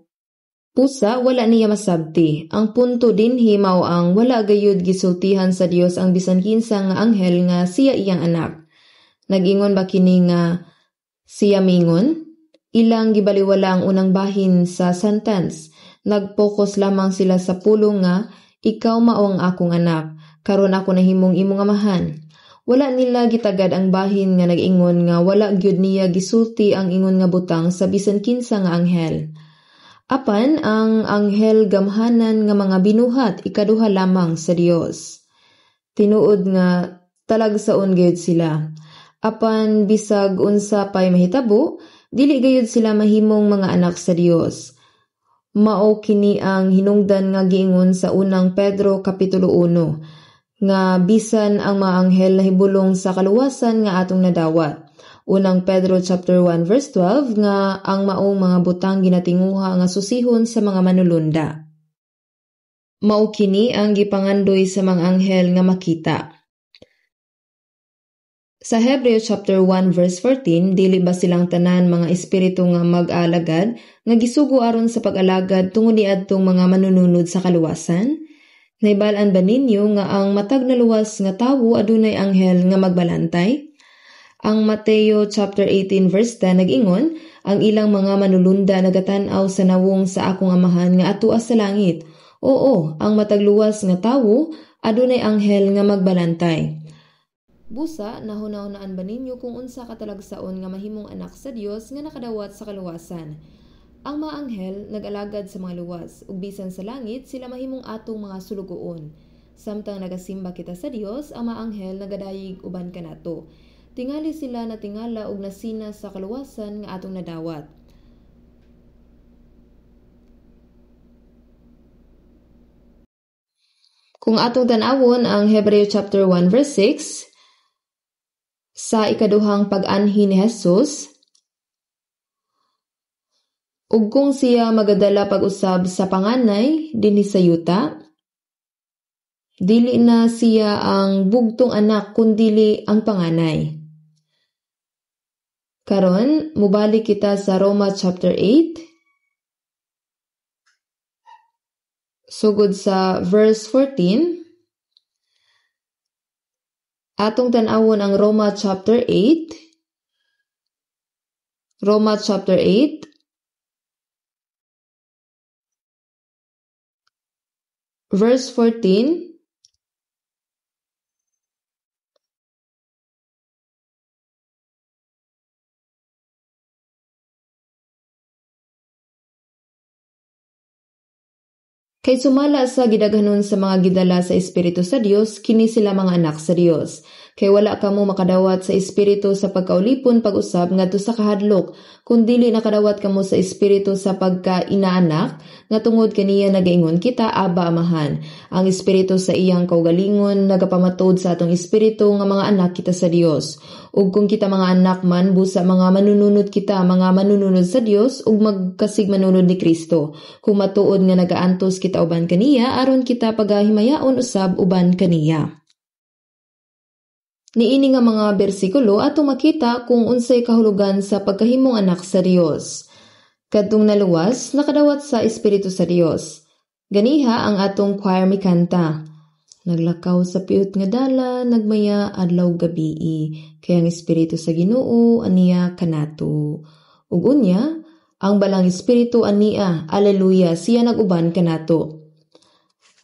Pusa, wala niya masabti. Ang punto dinhi mao ang wala gayud gisultihan sa Dios ang bisan kinsa nga anghel nga siya iyang anak. Nag-ingon ba kini nga siya mingon? Ilang gibaliwala ang unang bahin sa sentence. Nag-focus lamang sila sa pulong nga ikaw mao ang akong anak, karon ako nahimong imong amahan. Wala nila gitagad ang bahin nga nag-ingon nga wala gyud niya gisulti ang ingon nga butang sa bisan kinsa nga anghel. Apan ang anghel gamhanan nga mga binuhat ikaduha lamang sa Dios. Tinuod nga talagsaon gayud sila. Apan bisag unsa pay mahitabo, dili gayud sila mahimong mga anak sa Dios. Mao kini ang hinungdan nga giingon sa unang Pedro kapitulo 1, nga bisan ang mga anghel nahibulong sa kaluwasan nga atong nadawat. Unang Pedro chapter 1 verse 12 nga ang maong mga butang ginatinguha nga susihon sa mga manulunda. Mao kini ang gipangandoy sa mga anghel nga makita. Sa Hebreo chapter 1 verse 14, dili ba silang tanan mga espiritu nga mag-alagad nga gisugo aron sa pag-alagad tungod niadtong mga manununod sa kaluwasan? Naibal-an ba ninyo nga ang matag na luwas nga tawo adunay anghel nga magbalantay? Ang Mateo chapter 18 verse 10 nag-ingon, ang ilang mga manulunda nagatan-aw sa nawong sa akong amahan nga atua sa langit. Oo, ang matag luwas nga tawo adunay anghel nga magbalantay. Busa, nahuna-hunaan ba ninyo kung unsa ka talagsaon nga mahimong anak sa Dios nga nakadawat sa kaluwasan? Ang mga anghel nag-alagad sa mga luwas, ug bisan sa langit sila mahimong atong mga sulugoon. Samtang nagasimba kita sa Dios, ang mga anghel nagadayig uban kanato. Tingali sila natingala ug nasina sa kaluwasan nga atong nadawat. Kung atong tan-awon ang Hebreo chapter 1 verse 6, sa ikaduhang pag-anhi ni Jesus, ug kung siya magadala pag-usab sa panganay dinhi sa yuta, dili na siya ang bugtong anak kundili ang panganay. Karon, mubalik kita sa Roma chapter 8, sugod sa verse 14. Atong tan-awon ang Roma chapter 8. Roma chapter 8. Verse 14. Kay sumala sa gidaghanon sa mga gidala sa Espiritu sa Dios, kini sila mga anak sa Dios. Kay wala kamo makadawat sa Espiritu sa pagkaulipon pag-usab ngadto sa kahadlok, kun dili nakadawat kamo sa Espiritu sa pagkainaanak, nga tungod kaniya nagaingon kita, Aba Amahan. Ang Espiritu sa iyang kaugalingon nagapamatuod sa atong espiritu nga mga anak kita sa Dios. Ug kung kita mga anak man, busa mga manununod kita, mga manununod sa Dios ug magkasig manunod ni Kristo. Kung matuod nga nagaantos kita uban kaniya, aron kita pagahimayaon usab uban kaniya. Niini nga mga bersikulo atong makita kung unsay kahulugan sa pagkahimong anak sa Dios. Kadtong naluwas, nakadawat sa Espiritu sa Dios. Ganiha ang atong choir mikanta. Naglakaw sa piot nga dala, nagmaya adlaw gabii. Kay ang Espiritu sa Ginoo aniya kanato. Ug unya, ang balang Espiritu aniya, aleluya, siya nag-uban kanato.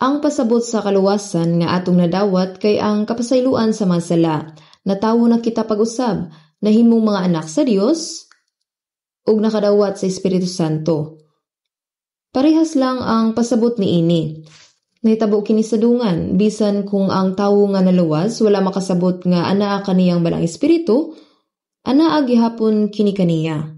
Ang pasabot sa kaluwasan nga atong nadawat kay ang kapasayloan sa mga sala. Natawo na kita pag-usab, nahimong mga anak sa Dios ug nakadawat sa Espiritu Santo. Parehas lang ang pasabot niini. Nahitabo kini sa dungan, bisan kung ang tawo nga naluwas wala makasabot nga anaa kaniyang balang espiritu, anaa gihapon kini kaniya.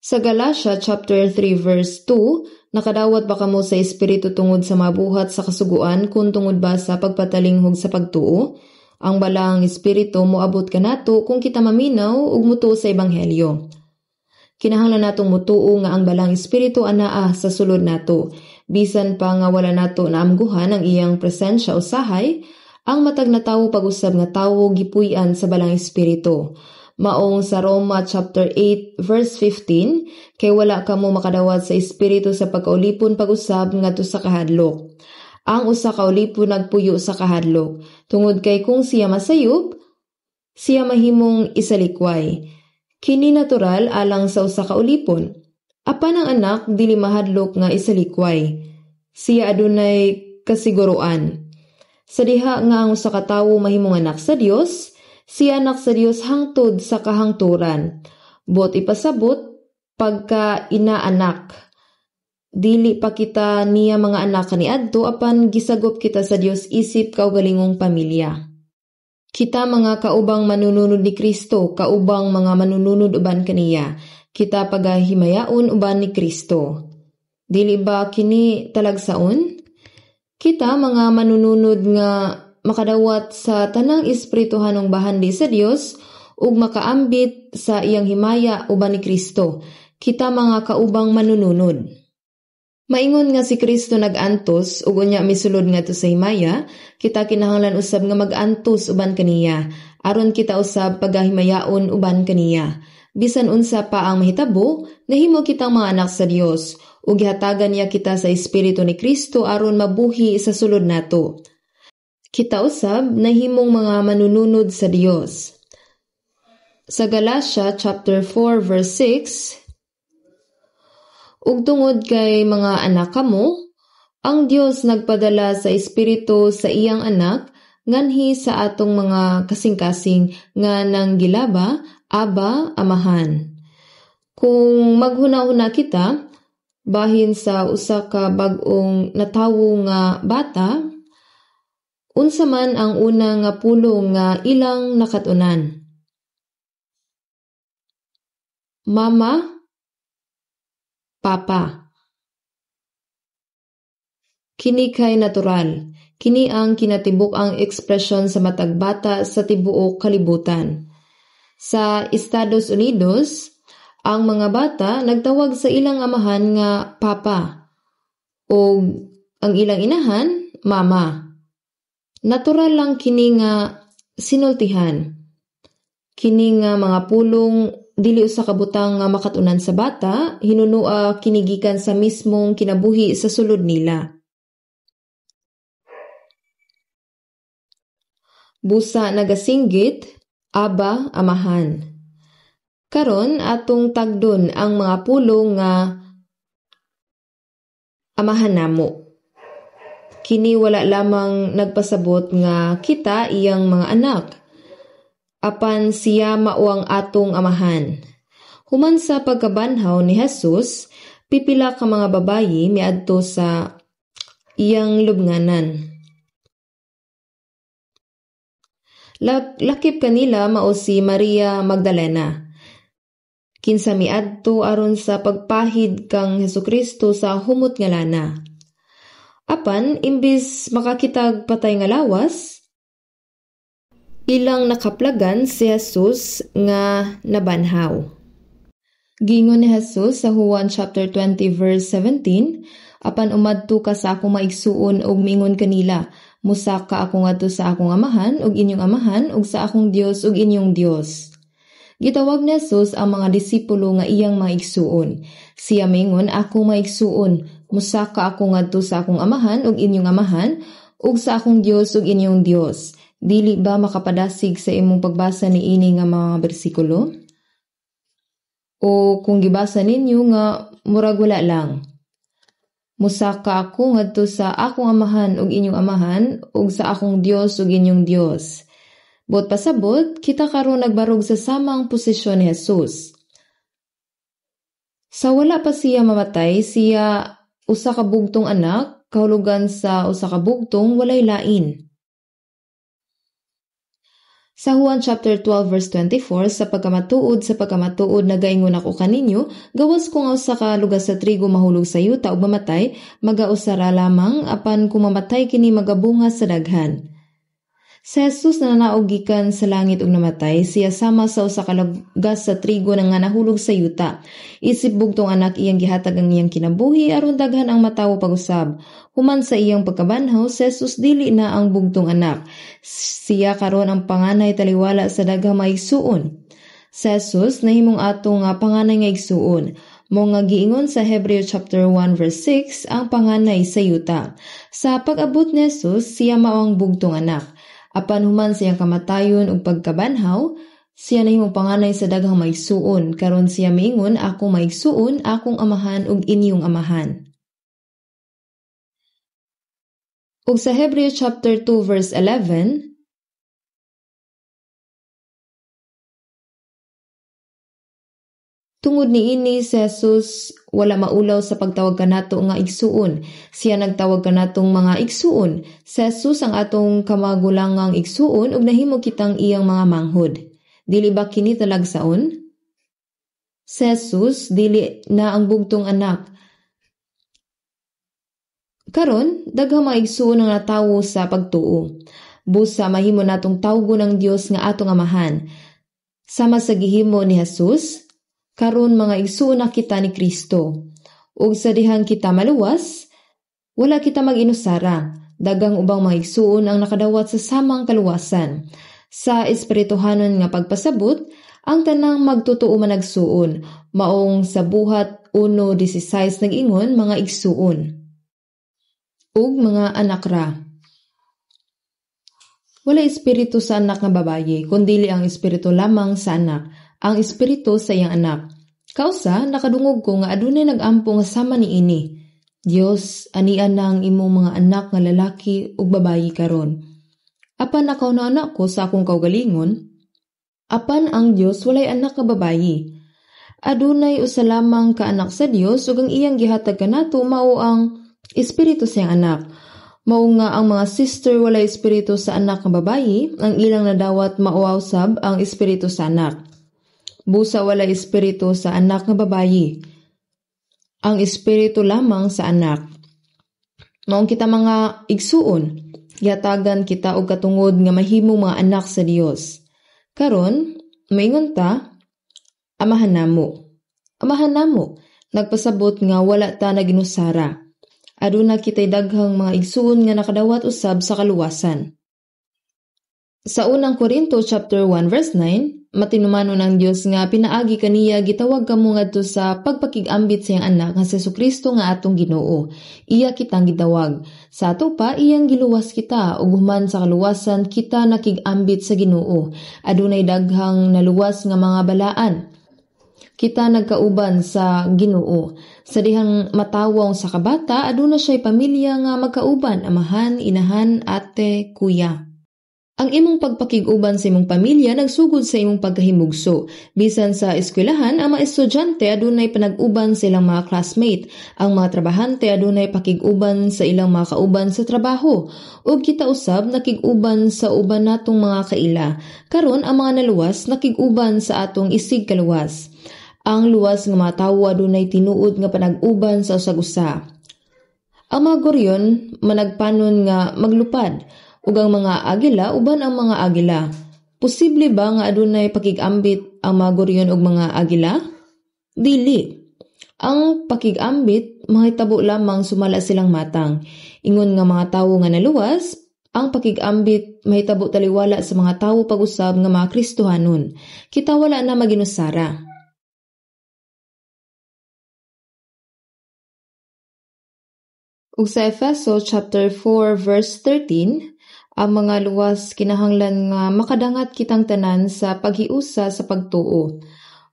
Sa Galatia chapter 3 verse 2, Nakadawat ba kamo sa Espiritu tungod sa mabuhat sa kasuguan kun tungod ba sa pagpatalinghog sa pagtuo? Ang balaang Espiritu moabot kanato kung kita maminaw ug mutuo sa Ebanghelyo. Kinahanglan natong mutuo nga ang balaang Espiritu anaa sa sulod nato. Bisan pa nga wala nato naamguhan ang iyang presensya usahay, ang matag na tawo pag-usab nga tawo gipuy-an sa balaang Espiritu. Maong sa Roma chapter 8 verse 15, kay wala kamo makadawat sa Espiritu sa pagkaulipon pag-usab ngadto sa kahadlok. Ang usa ka ulipon nagpuyo sa kahadlok, tungod kay kung siya masayop, siya mahimong isalikway. Kini natural alang sa usa ka ulipon. Apan ang anak dili mahadlok nga isalikway. Siya adunay kasiguruan. Sa diha nga ang usa ka tawo mahimong anak sa Dios, siya anak sa Dios hangtod sa kahangturan. Buot ipasabot pagka inaanak. Dili pa kita niya mga anak kaniadto apan gisagop kita sa Dios isip kaugalingong pamilya. Kita mga kaubang manununod ni Kristo, kaubang mga manununod uban kaniya. Kita pagahimayaon uban ni Kristo. Dili ba kini talagsaon? Kita mga manununod nga makadawat sa tanang espirituhanong bahandi sa Dios ug makaambit sa iyang himaya uban ni Kristo. Kita mga kaubang manununod. Maingon nga si Kristo nag-antos ug unya misulod ngadto sa himaya, kita kinahanglan usab nga mag-antos uban kaniya, aron kita usab pagahimayaon uban kaniya. Bisan unsa pa ang mahitabo, nahimo kitang mga anak sa Dios ug gihatagan niya kita sa Espiritu ni Kristo aron mabuhi sa sulod nato. Kita usab nahimong mga manununod sa Dios. Sa Galatia chapter 4 verse 6, ug tungod kay mga anak kamo, ang Dios nagpadala sa Espiritu sa iyang anak nganhi sa atong mga kasing-kasing nga nanggilaba, Aba, Amahan. Kung maghuna-huna kita, bahin sa usa ka bag-ong natawo nga bata, unsa man ang una nga pulong nga ilang nakat-unan? Mama, Papa. Kini kay natural. Kini ang kinatibuk-ang ekspresyon sa matag bata sa tibuok kalibutan. Sa Estados Unidos, ang mga bata nagtawag sa ilang amahan nga papa o ang ilang inahan mama. Natural lang kini nga sinultihan. Kini nga mga pulong dili usa ka butang nga makatunan sa bata, hinunua kini gikan sa mismong kinabuhi sa sulod nila. Busa nagasinggit, Aba, Amahan. Karon atong tagdon ang mga pulong nga amahan namo. Kini wala lamang nagpasabot nga kita iyang mga anak, apan siya mao ang atong amahan. Human sa pagkabanhaw ni Jesus, pipila ka mga babayi miadto sa iyang lubnganan. Lakip kanila mao si Maria Magdalena. Kinsa miadto aron sa pagpahid kang Hesukristo sa humot nga lana. Apan imbis makakitag patay nga lawas, ilang nakaplagan si Jesus nga nabanhaw. Giingon ni Jesus sa Juan chapter 20 verse 17, apan umadto ka sa akong maigsuon ug miingon kanila, musaka ako ngadto sa akong amahan ug inyong amahan ug sa akong Dios ug inyong Dios. Gitawag ni Jesus ang mga disipulo nga iyang maigsuon. Siya mingon, ako maigsuon, musaka ako ngadto sa akong amahan ug inyong amahan ug sa akong Dios ug inyong Dios. Dili ba makapadasig sa imong pagbasa niini nga mga bersikulo? O kung gibasa ninyo nga murag wala lang. Musaka ako ngadto sa akong amahan ug inyong amahan ug sa akong Dios ug inyong Dios. Buot pasabot, kita karon nagbarog sa samang posisyon ni Jesus. Sa wala pa siya mamatay, siya usa ka bugtong anak, kahulugan sa usa ka bugtong walay lain. Sa Juan chapter 12 verse 24, sa pagkamatuod nagaingon ako kaninyo, gawas kung usa ka lugas sa trigo mahulog sa yuta ug mamatay, magausara lamang, apan kung mamatay kini magabunga sa daghan. Si Jesus nananaog gikan sa langit ug namatay, siya sama sa usa ka lugas sa trigo nga nahulog sa yuta. Isip bugtong anak iyang gihatag ang iyang kinabuhi aron daghan ang matawo pag-usab. Human sa iyang pagkabanhaw, si Jesus dili na ang bugtong anak. Siya karon ang panganay taliwala sa daghang mga igsuon. Si Jesus nahimong ato nga panganay nga igsuon. Mao nga giingon sa Hebreo chapter 1 verse 6 ang panganay sa yuta. Sa pag-abot ni Jesus, siya mao ang bugtong anak. Apan human sa iyang kamatayon ug pagkabanhaw, siya nahimong panganay sa daghang maigsuon. Karon siya miingon, akong maigsuon, akong amahan ug inyong amahan. Ug sa Hebreo chapter 2 verse 11, tungod niini si Jesus wala maulaw sa pagtawag kanato nga igsuon. Siya nagtawag kanatong mga igsuon. Si Jesus ang atong kamagulangang igsuon ug nahimo kitang iyang mga manghod. Dili ba kini talagsaon? Si Jesus dili na ang bugtong anak. Karon daghang mga igsuon ang natawo sa pagtuo. Busa mahimo natong tawgon ang Dios nga atong amahan. Sama sa gihimo ni Jesus, karon mga igsuon na kita ni Kristo. Ug sa dihang kita maluwas, wala kita mag-inusara. Daghang ubang mga igsuon ang nakadawat sa samang kaluwasan. Sa espirituhanon nga pagpasabot, ang tanang magtotoo managsuon, maong sa Buhat 1:16 nag-ingon mga igsuon ug mga anak ra. Wala espiritu sa anak nga babaye, kundili ang espiritu lamang sa anak, ang espiritu sa iyang anak. Kausa, nakadungog ko nga adunay nag-ampo nga sama niini. Dios, ania na ang imong mga anak nga lalaki ug babayi karon. Apan nakaw na anak ko sa akong kaugalingon, apan ang Dios walay anak nga babayi. Adunay usa lamang ka anak sa Dios ug ang iyang gihatag kanato mao ang espiritu sa iyang anak. Mao nga ang mga sister walay espiritu sa anak nga babayi, ang ilang nadawat mao usab ang espiritu sa anak. Busa walay espiritu sa anak nga babayi, ang espiritu lamang sa anak. Maong kita mga igsuon, gihatagan kita og katungod nga mahimong mga anak sa Dios. Karon, maingon ta, amahan namo. Amahan namo, nagpasabot nga wala ta naginusara. Aduna kita'y daghang mga igsuon nga nakadawat usab sa kaluwasan. Sa unang Korinto chapter 1 verse 9, matinumanon ang Dios nga pinaagi kaniya gitawag kamo ngadto sa pagpakig-ambit sa iyang anak nga si Hesukristo nga atong Ginoo. Iya kitang gitawag. Sa ato pa iyang giluwas kita ug human sa kaluwasan kita nakig-ambit sa Ginoo. Adunay daghang naluwas nga mga balaan. Kita nagkauban sa Ginoo. Sa dihang matawong sa kabata, aduna siya'y pamilya nga magkauban, amahan, inahan, ate, kuya. Ang imong pagpakig-uban sa imong pamilya nagsugod sa imong pagkahimugso. Bisan sa eskwelahan, ang mga estudyante adunay panag-uban sa ilang mga classmate. Ang mga trabahante adunay pakig-uban sa ilang mga kauban sa trabaho. Ug kita usab nakig-uban sa uban natong mga kaila. Karon ang mga naluwas nakig-uban sa atong isig kaluwas. Ang luwas nga mga tawo adunay tinuod nga panag-uban sa usag-usa. Ang mga goryon managpanon nga maglupad, ug ang mga agila uban ang mga agila. Posible ba nga adunay pakig-ambit ang mga goryon ug mga agila? Dili. Ang pakig-ambit mahitabo lamang sumala silang matang. Ingon nga mga tawo nga naluwas, ang pakig-ambit mahitabo taliwala sa mga tawo pag-usab nga mga Kristohanon. Kita wala na maginusara. Ug sa Efeso chapter 4 verse 13, ang mga luwas kinahanglan nga makadangat kitang tanan sa paghiusa sa pagtuo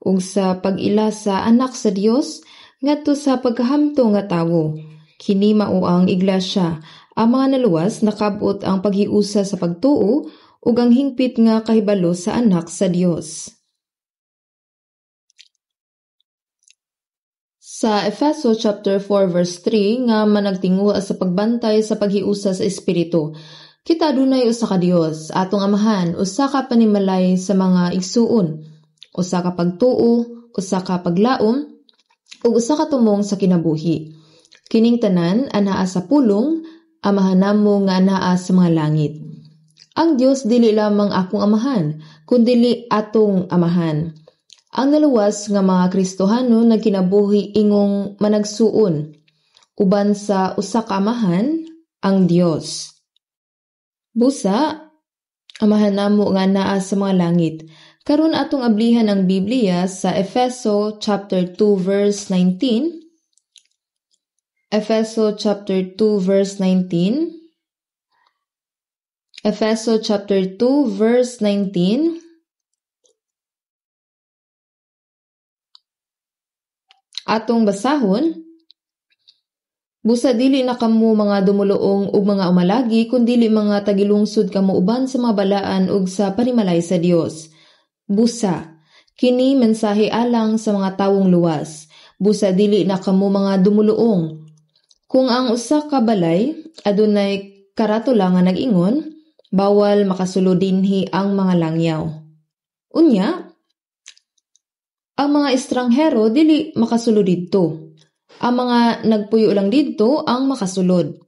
ug sa pag-ila sa anak sa Dios ngadto sa pagkahamto nga tawo. Kini mao ang iglesia. Ang mga naluwas nakabot ang paghiusa sa pagtuo ug ang hingpit nga kahibalo sa anak sa Dios. Sa Efeso chapter 4 verse 3 nga managtinguha sa pagbantay sa paghiusa sa espiritu. Kita adunay usa ka Dios, atong Amahan, usa ka panimalay sa mga igsuon, usa ka pagtuo, usa ka paglaom, ug usa ka tumong sa kinabuhi. Kining tanan anaa sa pulong, Amahan namo nga anaa sa mga langit. Ang Dios dili lamang akong amahan, kundili atong amahan. Ang naluwas nga mga Kristohano nagkinabuhi ingong managsuon uban sa usa ka amahan, ang Dios. Busa, Amahan namo nga naa sa mga langit. Karon atong ablihan ang Biblia sa Efeso chapter 2 verse 19. Efeso chapter 2 verse 19. Efeso chapter 2 verse 19. Atong basahon. Busa dili na kamo mga dumuluong ug mga umalagi, kundili mga tagilungsod kamo uban sa mga balaan ug sa panimalay sa Dios. Busa, kini mensahe alang sa mga tawong luwas. Busa dili na kamo mga dumuluong. Kung ang usa ka balay adunay karatula nga nag-ingon, bawal makasulod dinhi ang mga langyaw. Unya, ang mga estranghero dili makasulod didto. Ang mga nagpuyo lang didto ang makasulod.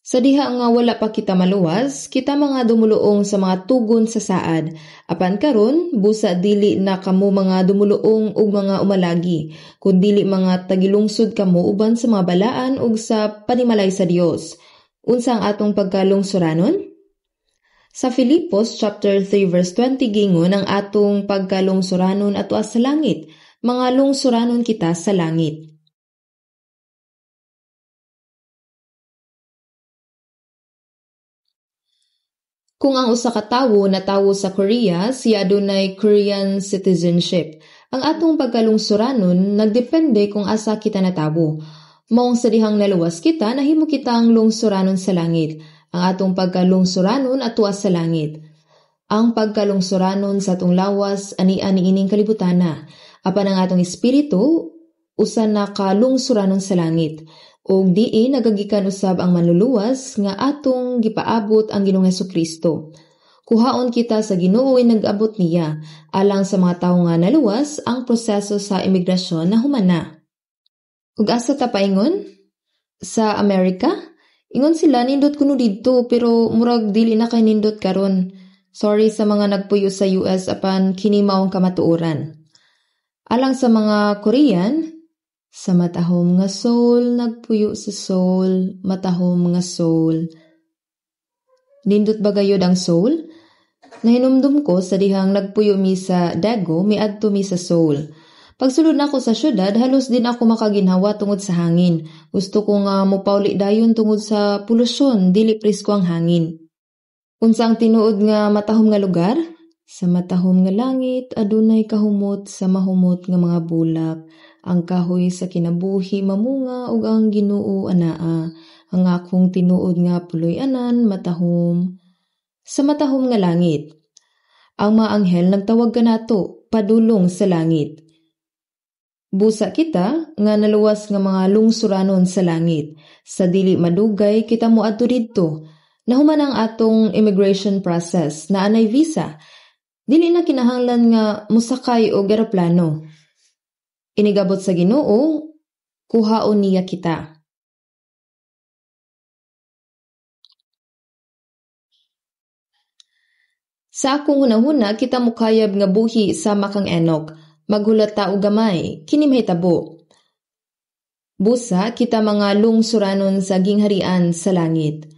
Sa diha nga wala pa kita maluwas, kita mga dumuluong sa mga tugon sa saad. Apan karon, busa dili na kamo mga dumuluong ug mga umalagi, kundili mga tagilungsod kamo uban sa mga balaan ug sa panimalay sa Dios. Unsa ang atong pagkalungsuranon? Sa Filipos chapter 3 verse 20 gingon ang atong pagkalungsuranon atua sa langit, mga lungsuranon kita sa langit. Kung ang usa ka tawo natawo sa Korea, siya adunay Korean citizenship. Ang atong pagkalungsuranon nagdepende kung asa kita natawo. Maong sa dihang naluwas kita, nahimo kitang lungsuranon sa langit. Ang atong pagkalungsuranon atua sa langit. Ang pagkalungsuranon sa atong lawas ania niining kalibutana. Apan ang atong espiritu usa na kalungsuranon sa langit. Ug diin nagagikan usab ang manluluwas nga atong gipaabot ang Ginoong Hesukristo. Kuhaon kita sa Ginoo ay nag-abot niya alang sa mga tawo nga naluwas ang proseso sa imigrasyon na humana. Ug asa ta paingon? Sa Amerika? Ingon sila nindot kuno didto pero murag dili na kay nindot karon. Sorry sa mga nagpuyo sa US apan kini mao ang kamatuoran. Alang sa mga Korean, sa matahom nga Seoul, nagpuyo sa Seoul, matahom nga Seoul. Nindot ba gayod ang Seoul? Nahinumdum ko sa dihang nagpuyo mi sa Daegu, miadto mi sa Seoul. Pagsulod nako sa syudad, halos din ako makaginhawa tungod sa hangin. Gusto ko nga mopauli dayon tungod sa polusyon, dili presko ang hangin. Unsa ang tinuod nga matahom nga lugar? Sa matahom nga langit, adunay kahumot sa mahumot nga mga bulak. Ang kahoy sa kinabuhi mamunga ug ang Ginoo anaa. Ang akong tinuod nga puloy-anan matahom sa matahom nga langit. Ang mga anghel nagtawag kanato padulong sa langit. Busa kita nga naluwas nga mga lungsuranon sa langit. Sa dili madugay kita moadto didto. Nahuman ang atong immigration process na anay visa. Dili na kinahanglan nga mosakay og eroplano. Inigabot sa Ginoo, kuhaon niya kita. Sa akong hunahuna, kita mokayab nga buhi sama kang Enoch. Maghulat ta og gamay, kini mahitabo. Busa kita mga lungsuranon sa gingharian sa langit.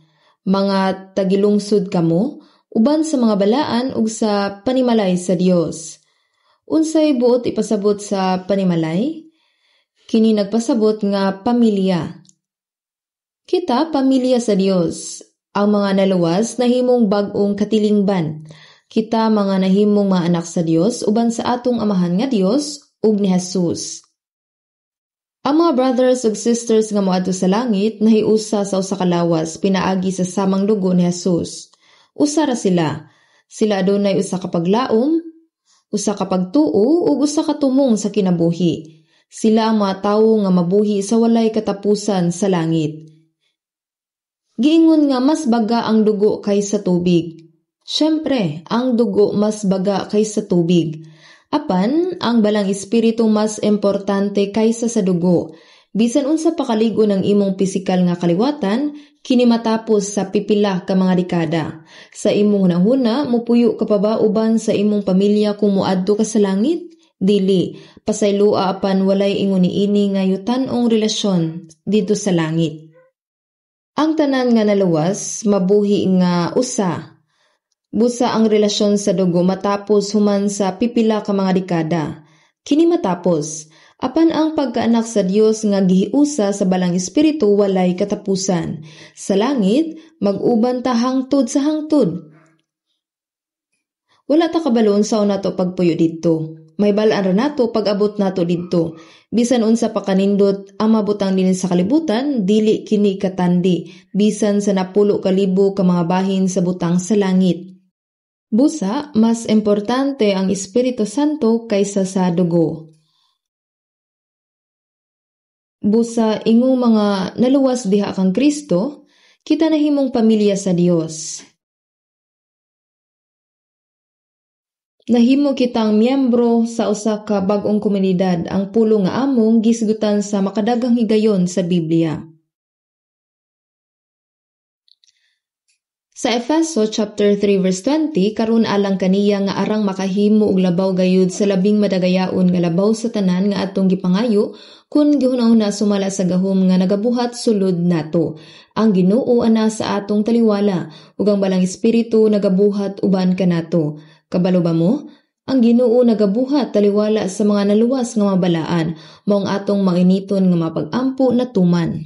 Mga tagilungsod kamo, uban sa mga balaan ug sa panimalay sa Dios. Unsay buot ipasabot sa panimalay? Kini nagpasabot nga pamilya. Kita pamilya sa Dios. Ang mga naluwas nahimong bag-ong katilingban. Kita mga nahimong mga anak sa Dios uban sa atong amahan nga Dios ug ni Jesus. Ang mga brothers ug sisters nga moadto sa langit nahiusa sa usa ka lawas pinaagi sa samang dugo ni Jesus. Usa ra sila. Sila adunay usa ka paglaom, usa ka pagtuo ug usa ka tumong sa kinabuhi. Sila ang mga tawo nga mabuhi sa walay katapusan sa langit. Giingon nga mas baga ang dugo kaysa tubig. Syempre, ang dugo mas baga kaysa tubig. Apan, ang Balang Espiritu mas importante kaysa sa dugo. Bisan unsa pa kalig-on ang imong pisikal nga kaliwatan, kini matapos sa pipila ka mga dekada. Sa imong hunahuna, mupuyo ka pa ba uban sa imong pamilya kung moadto ka sa langit? Dili, pasayloa apan walay ingon niini nga yutan-ong relasyon didto sa langit. Ang tanan nga naluwas, mabuhi nga usa. Busa ang relasyon sa dugo matapos human sa pipila ka mga dekada. Kini matapos, apan ang pagkaanak sa Dios nga gihiusa sa Balang Espiritu walay katapusan. Sa langit, mag-uban ta hangtod sa hangtod. Wala ta kabalo unsaon nato pagpuyo didto. Mahibal-an ra nato pag-abot nato didto. Bisan unsa pa kanindot ang mabutang dinhi sa kalibutan, dili kini katandi bisan sa 10,000 ka mga bahin sa butang sa langit. Busa, mas importante ang Espiritu Santo kaysa sa dugo. Busa ingong mga naluwas diha kang Kristo, kita nahimong pamilya sa Dios. Nahimo kitang miyembro sa usa ka bag-ong komunidad, ang pulo nga among gisgutan sa makadaghang higayon sa Biblia. Sa Efeso chapter 3 verse 20, karon alang kaniya nga arang makahimo og labaw gayud sa labing madagayaon nga labaw sa tanan nga atong gipangayo kun gihuna-huna sumala sa gahom nga nagabuhat sulod nato. Ang Ginoo ana sa atong taliwala ug ang Balang Espiritu nagabuhat uban kanato. Kabalo ba mo? Ang Ginoo nagabuhat taliwala sa mga naluwas nga mabalaan, mao ang atong mainiton nga mapag-ampo na tuman.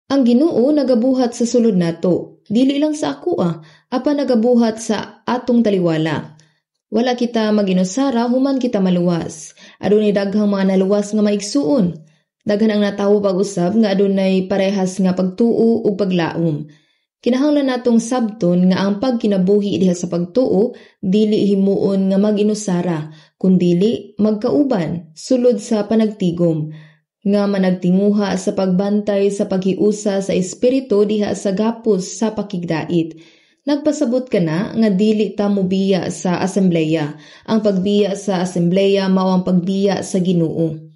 Ang Ginoo nagabuhat sa sulod nato, dili lang sa ako apan nagabuhat sa atong taliwala. Wala kita maginusara human kita maluwas. Adunay daghang mga naluwas nga maigsuon. Daghan ang natawo pag-usab nga adunay parehas nga pagtuo ug paglaom. Kinahanglan natong sabton nga ang pagkinabuhi diha sa pagtuo dili himuon nga maginusara, kundili magkauban sulod sa panagtigom nga managtinguha sa pagbantay sa paghiusa sa espiritu diha sa gapos sa pakigdait. Nagpasabot ka na nga dili ta mobiya sa asembleya. Ang pagbiya sa asembleya mao ang pagbiya sa Ginoo.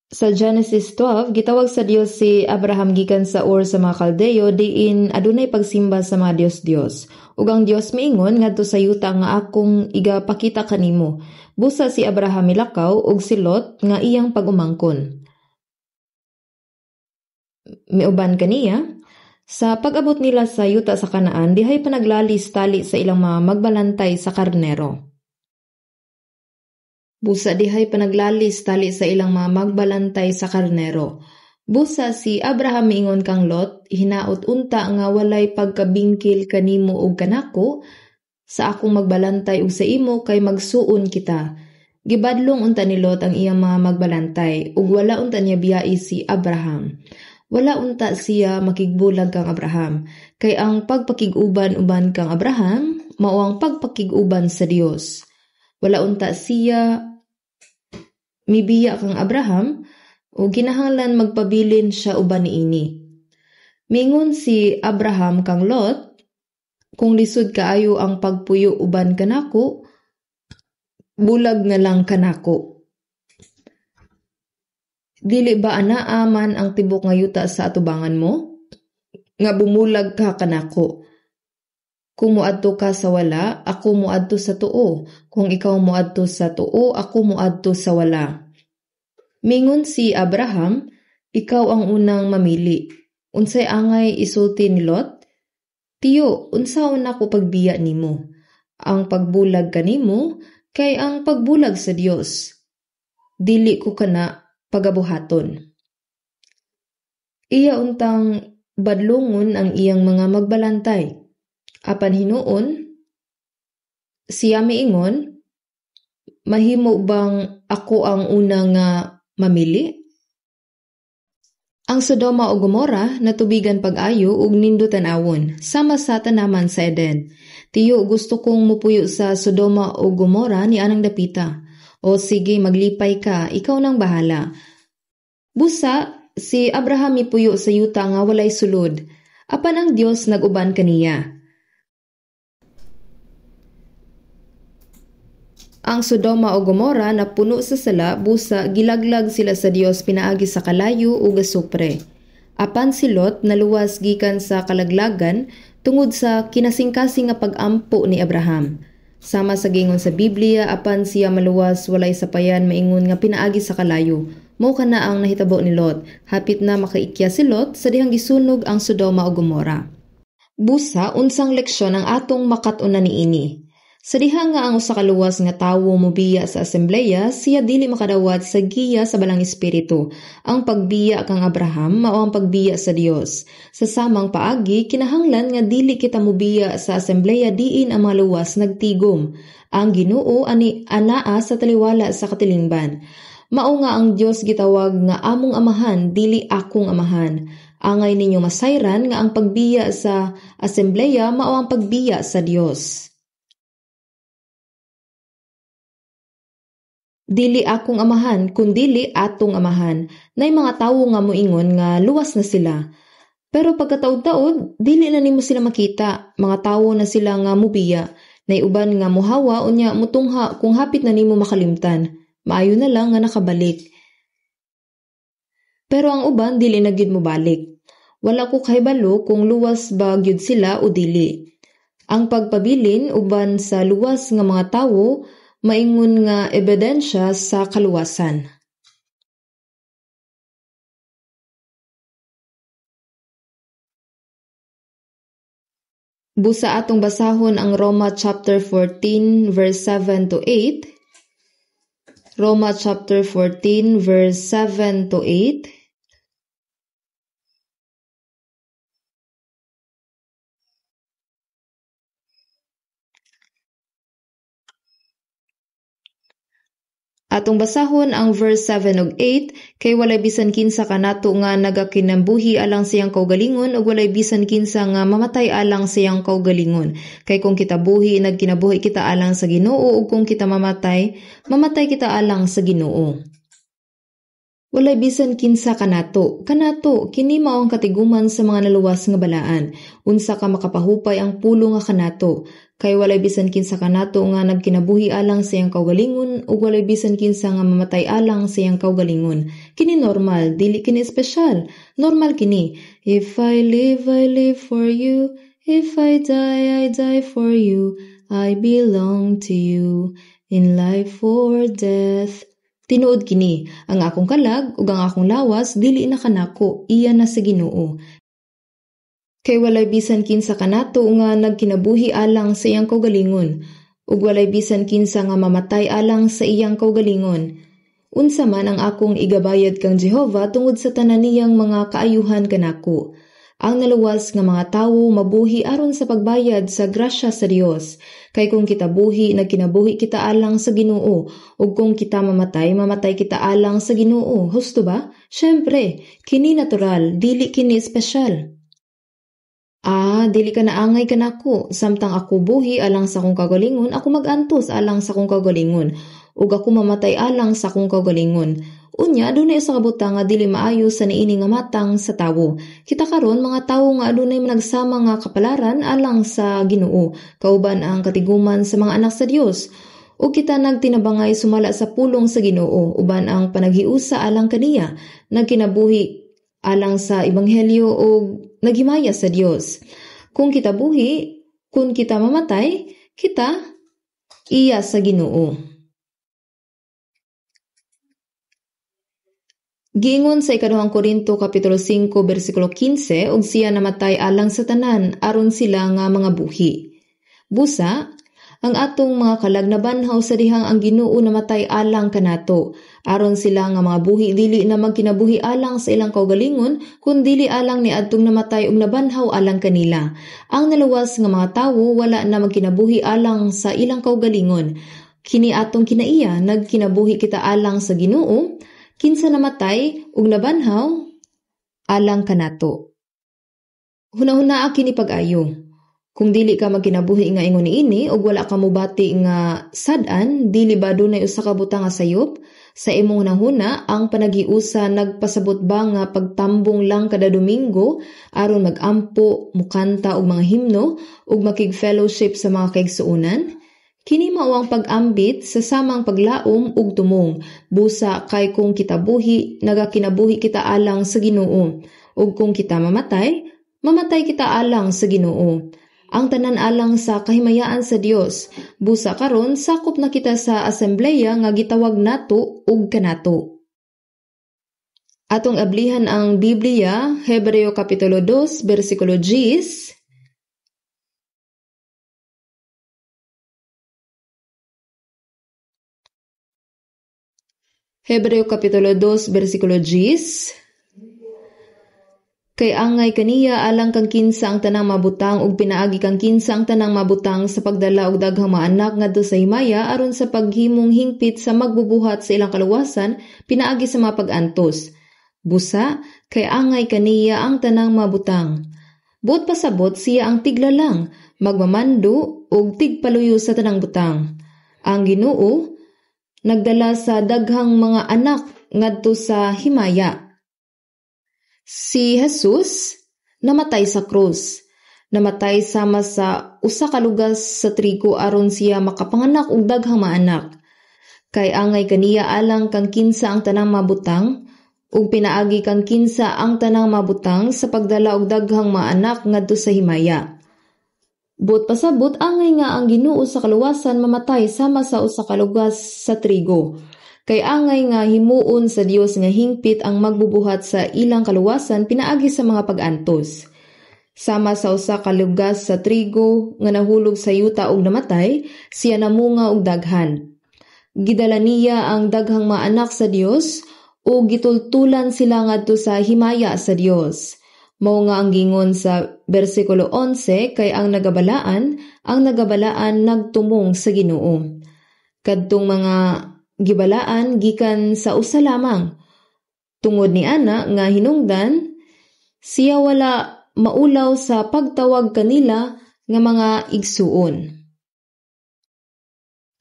Sa Genesis 12, gitawag sa Dios si Abraham gikan sa Ur sa mga Kaldeo diin adunay pagsimba sa mga Dios-Dios. Ug ang Dios miingon ngadto sa yuta nga akong igapakita kanimo. Busa si Abraham milakaw ug si Lot nga iyang pag-umangkon. Miuban kaniya, sa pag-abot nila sa yuta sa Kanaan, dihay panaglalis tali sa ilang mga magbalantay sa karnero. Busa dihay panaglalis tali sa ilang mga magbalantay sa karnero. Busa si Abraham miingon kang Lot, hinaot unta nga walay pagkabingkil kanimo og kanako, sa akong magbalantay og sa imo kay magsuon kita. Gibadlong unta ni Lot ang iyang mga magbalantay ug wala unta niya biyai si Abraham. Wala unta siya makigbulag kang Abraham, kay ang pagpakig-uban uban kang Abraham mao ang pagpakig-uban sa Dios. Wala unta siya mibiya kang Abraham o kinahanglan magpabilin siya uban niini. Mingon si Abraham kang Lot, kung lisod kaayo ang pagpuyo uban kanako, bulag na lang kanako. Dili ba anaa man ang tibok nga yuta sa atubangan mo? Nga bumulag ka kanako. Kung moadto ka sa wala, ako moadto sa tuo. Kung ikaw moadto sa tuo, ako moadto sa wala. Mingon si Abraham, ikaw ang unang mamili. Unsay angay isulti ni Lot? Tiyo, unsaon nako pagbiya nimo? Ang pagbulag kanimo kay ang pagbulag sa Dios. Dili ko kana pagabuhaton. Iya untang badlongon ang iyang mga magbalantay. Apan hinuon, siya miingon, mahimo bang ako ang una nga mamili? Ang Sodoma o Gomora natubigan pag-ayo ug nindot tan-awon, sama sa tanaman sa Eden. Tiyo, gusto kong mupuyo sa Sodoma o Gomora ni anang dapita. O sige, maglipay ka, ikaw nang bahala. Busa, Si Abraham mipuyo sa yuta nga walay sulod. Apan ang Dios nag-uban kaniya. Ang Sodoma o Gomora napuno sa sala, busa gilaglag sila sa Dios pinaagi sa kalayo ug asupre. Apan si Lot naluwas gikan sa kalaglagan tungod sa kinasingkasing nga pag-ampo ni Abraham. Sama sa gingon sa Biblia, apan siya maluwas walay sapayan maingon nga pinaagi sa kalayo. Mao kana ang nahitabo ni Lot. Hapit na makaikya si Lot sa dihang gisunog ang Sodoma o Gomora. Busa, unsang leksyon ang atong makat-unan niini? Sa diha nga ang usa ka luwas nga tawo mobiya sa asembleya, siya dili makadawat sa giya sa Balang Espiritu. Ang pagbiya kang Abraham mao ang pagbiya sa Dios. Sa samang paagi, kinahanglan nga dili kita mobiya sa asembleya diin ang mga luwas nagtigom. Ang Ginoo ani anaa sa taliwala sa katilingban. Mao nga ang Dios gitawag nga among amahan, dili akong amahan. Angay ninyo masayran nga ang pagbiya sa asembleya mao ang pagbiya sa Dios. Dili akong amahan, kundili atong amahan. Nay mga tawo nga moingon nga luwas na sila. Pero pagkataod-taod, dili na nimo sila makita. Mga tawo na sila nga mubiya. Nay uban nga muhawa unya mutungha kung hapit na nimo makalimtan. Maayo na lang nga nakabalik. Pero ang uban dili na gyud mobalik. Wala ko kahibalo kung luwas ba gyud sila o dili. Ang pagpabilin uban sa luwas nga mga tawo maingon nga ebidensya sa kaluwasan. Busa atong basahon ang Roma chapter 14 verse 7 to 8. Roma chapter 14 verse 7 to 8. Atong basahon ang verse 7 ug 8, kay walay bisan kinsa kanato nga nagakinambuhi alang siyang kaugalingon ug walay bisan kinsa nga mamatay alang siyang kaugalingon. Kay kung kita buhi, nagkinabuhi kita alang sa Ginoo, ug kung kita mamatay, mamatay kita alang sa Ginoo. Walay bisan kinsa kanato. Kanato, kini mao ang katiguman sa mga naluwas nga balaan. Unsa ka makapahupay ang pulo nga kanato. Kay walay bisan kinsa kanato nga nagkinabuhi alang sa iyang kaugalingon ug walay bisan kinsa nga mamatay alang sa iyang kaugalingon. Kini normal, dili kini espesyal. Normal kini. If I live, I live for you. If I die, I die for you. I belong to you in life or death. Tinuod kini, ang akong kalag ug ang akong lawas dili na kanako, iya na sa Ginoo. Kay walay bisan kinsa kanato nga nagkinabuhi alang sa iyang kaugalingon, ug walay bisan kinsa nga mamatay alang sa iyang kaugalingon. Unsa man ang akong igabayad kang Jehova tungod sa tanan niyang mga kaayuhan kanako. Ang naluwas nga mga tawo mabuhi aron sa pagbayad sa grasya sa Dios. Kay kung kita buhi, nagkinabuhi kita alang sa Ginoo, ug kung kita mamatay, mamatay kita alang sa Ginoo. Husto ba? Syempre, kini natural, dili kini espesyal. Ah, dili ka naangay kanako. Samtang ako buhi alang sa akong kaugalingon, ako magantos alang sa akong kaugalingon, ug ako mamatay alang sa akong kaugalingon. Unya, adunay usa ka butang nga dili maayo sa niini nga matang sa tawo. Kita karon mga tawo nga adunay nagsama nga kapalaran alang sa Ginoo, kauban ang katiguman sa mga anak sa Dios. Ug kita nagtinabangay sumala sa pulong sa Ginoo, uban ang panaghiusa alang kaniya, nagkinabuhi alang sa ebanghelyo ug naghimaya sa Dios. Kung kita buhi, kung kita mamatay, kita iya sa Ginoo. Giingon sa 2 Korinto kapitulo 5 bersikulo 15, ug siya namatay alang sa tanan aron sila nga mga buhi. Busa, ang atong mga kalag nabanhaw sa dihang ang Ginoo namatay alang kanato, aron sila nga mga buhi dili na magkinabuhi alang sa ilang kaugalingon, kun dili alang ni adtong namatay ug nabanhaw alang kanila. Ang naluwas nga mga tawo wala na magkinabuhi alang sa ilang kaugalingon. Kini atong kinaiya, nagkinabuhi kita alang sa Ginoo, kinsa namatay ug nabanhaw alang kanato. Hunahunaa kini pag-ayo. Kung dili ka magkinabuhi nga ingon niini ug wala ka mobati nga sad-an, dili ba dunay usa ka butang nga sayop? Sa imong hunahuna, ang panaghiusa nagpasabot ba nga pagtambong lang kada Domingo aron magampo, mukanta og mga himno ug makig-fellowship sa mga kaigsuonan? Kini mao ang pag-ambit sa samang paglaom ug tumong, busa kay kung kita buhi, nagakinabuhi kita alang sa Ginoo, ug kung kita mamatay, mamatay kita alang sa Ginoo. Ang tanan alang sa kahimayaan sa Dios, busa karon sakop na kita sa asembleya nga gitawag nato ug kanato. Atong ablihan ang Biblia, Hebreo Kapitulo 2, versikulo 10. Hebreo Kapitulo 2, versikulo 10. Kay angay kaniya alang kang kinsa ang tanang mabutang ug pinaagi kang kinsa ang tanang mabutang sa pagdala og daghang mga anak ngadto sa himaya aron sa paghimong hingpit sa magbubuhat sa ilang kaluwasan pinaagi sa mga pag-antos. Busa kay angay kaniya ang tanang mabutang. Buot pasabot siya ang tigla lang, magmamando ug tigpaluyo sa tanang butang. Ang Ginoo nagdala sa daghang mga anak ngadto sa himaya. Si Jesus namatay sa krus. Namatay sama sa usa ka lugas sa trigo aron siya makapanganak og daghang mga anak. Kay angay kaniya alang kang kinsa ang tanang mabutang ug pinaagi kang kinsa ang tanang mabutang sa pagdala og daghang mga anak ngadto sa himaya. Buot pasabot angay nga ang Ginoo sa kaluwasan mamatay sama sa usa ka lugas sa trigo. Kay angay nga himuon sa Dios nga hingpit ang magbubuhat sa ilang kaluwasan pinaagi sa mga pag-antos. Sama sa usa ka lugas sa trigo nga nahulog sa yuta ug namatay, siya namunga og daghan. Gidala niya ang daghang mga anak sa Dios ug gitultulan sila ngadto sa himaya sa Dios. Mao nga ang gingon sa bersikulo 11 kay ang nagabalaan nagtumong sa Ginoo. Kadtong mga gibalaan gikan sa usa lamang. Tungod ni ana nga hinungdan, siya wala maulaw sa pagtawag kanila nga mga igsuon.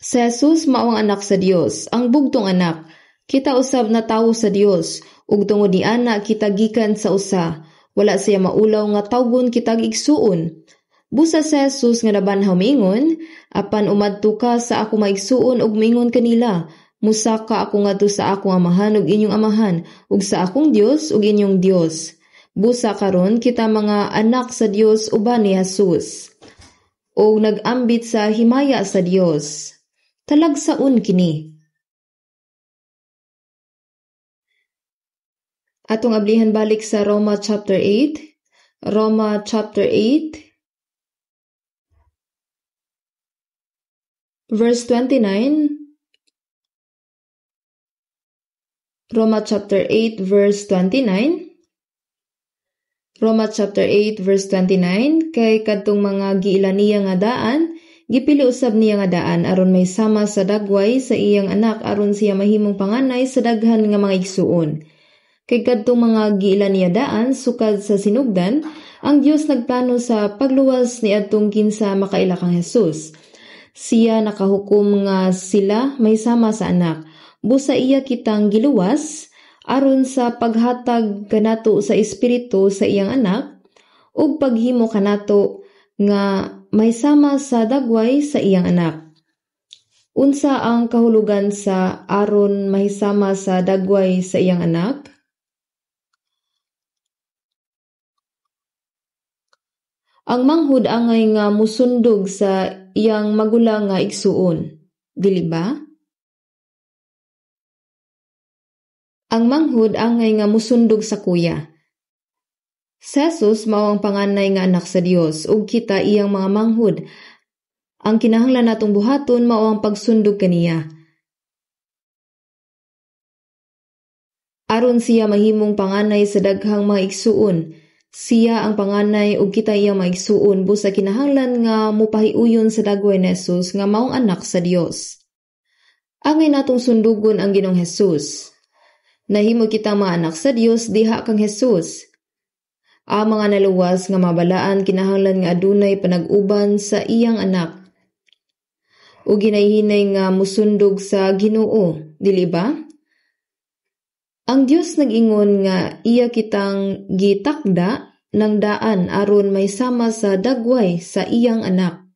Si Jesus mao ang anak sa Dios, ang bugtong anak. Kita usab na tawo sa Dios, ug tungod ni ana kita gikan sa usa. Wala siya maulaw nga tawgon kitag igsuon. Busa si Jesus nga nabanhaw miingon, apan umadto ka sa ako maigsuon ug miingon kanila, musaka ako ngadto sa akong amahan ug inyong amahan, ug sa akong Dios ug inyong Dios. Busa karon kita mga anak sa Dios uban ni Jesus, ug nag-ambit sa himaya sa Dios. Talagsaon kini. Atong ablihan balik sa Roma chapter 8. Roma chapter 8. Verse 29. Roma chapter 8 verse 29. Roma chapter 8 verse 29, kay kadtong mga giila niya nga daan, gipili usab niya nga daan aron may sama sa dagway sa iyang anak aron siya mahimong panganay sa daghan nga mga igsuon. Kay kadtong mga giila niya daan sukad sa sinugdan, ang Dios nagplano sa pagluwas niadtong kinsa makaila kang Jesus. Siya nakahukom nga sila may sama sa anak. Busa iya kitang giluwas aron sa paghatag kanato sa espiritu sa iyang anak ug paghimo kanato nga may sama sa dagway sa iyang anak. Unsa ang kahulugan sa aron mahisama sa dagway sa iyang anak? Ang manghud angay nga musundog sa iyang magulang nga igsuon, dili ba? Ang manghud angay nga musundog sa kuya. Si Jesus mao ang panganay nga anak sa Dios ug kita iyang mga manghud. Ang kinahanglan natong buhaton mao ang pagsundog kaniya. Aron siya mahimong panganay sa daghang mga igsuon. Siya ang panganay ug kita iyang mga igsuon busa kinahanglan nga mopahiuyon sa dagway ni Jesus nga maong anak sa Dios. Angay natong sundugon ang Ginoong Jesus. Nahimo kita mga anak sa Dios diha kang Jesus. Ang mga naluwas nga mabalaan kinahanglan nga adunay panag-uban sa iyang anak. Ug hinay-hinay nga musundog sa Ginoo, dili ba? Ang Dios nag-ingon nga iya kitang gitakda ng daan aron mahisama sa dagway sa iyang anak.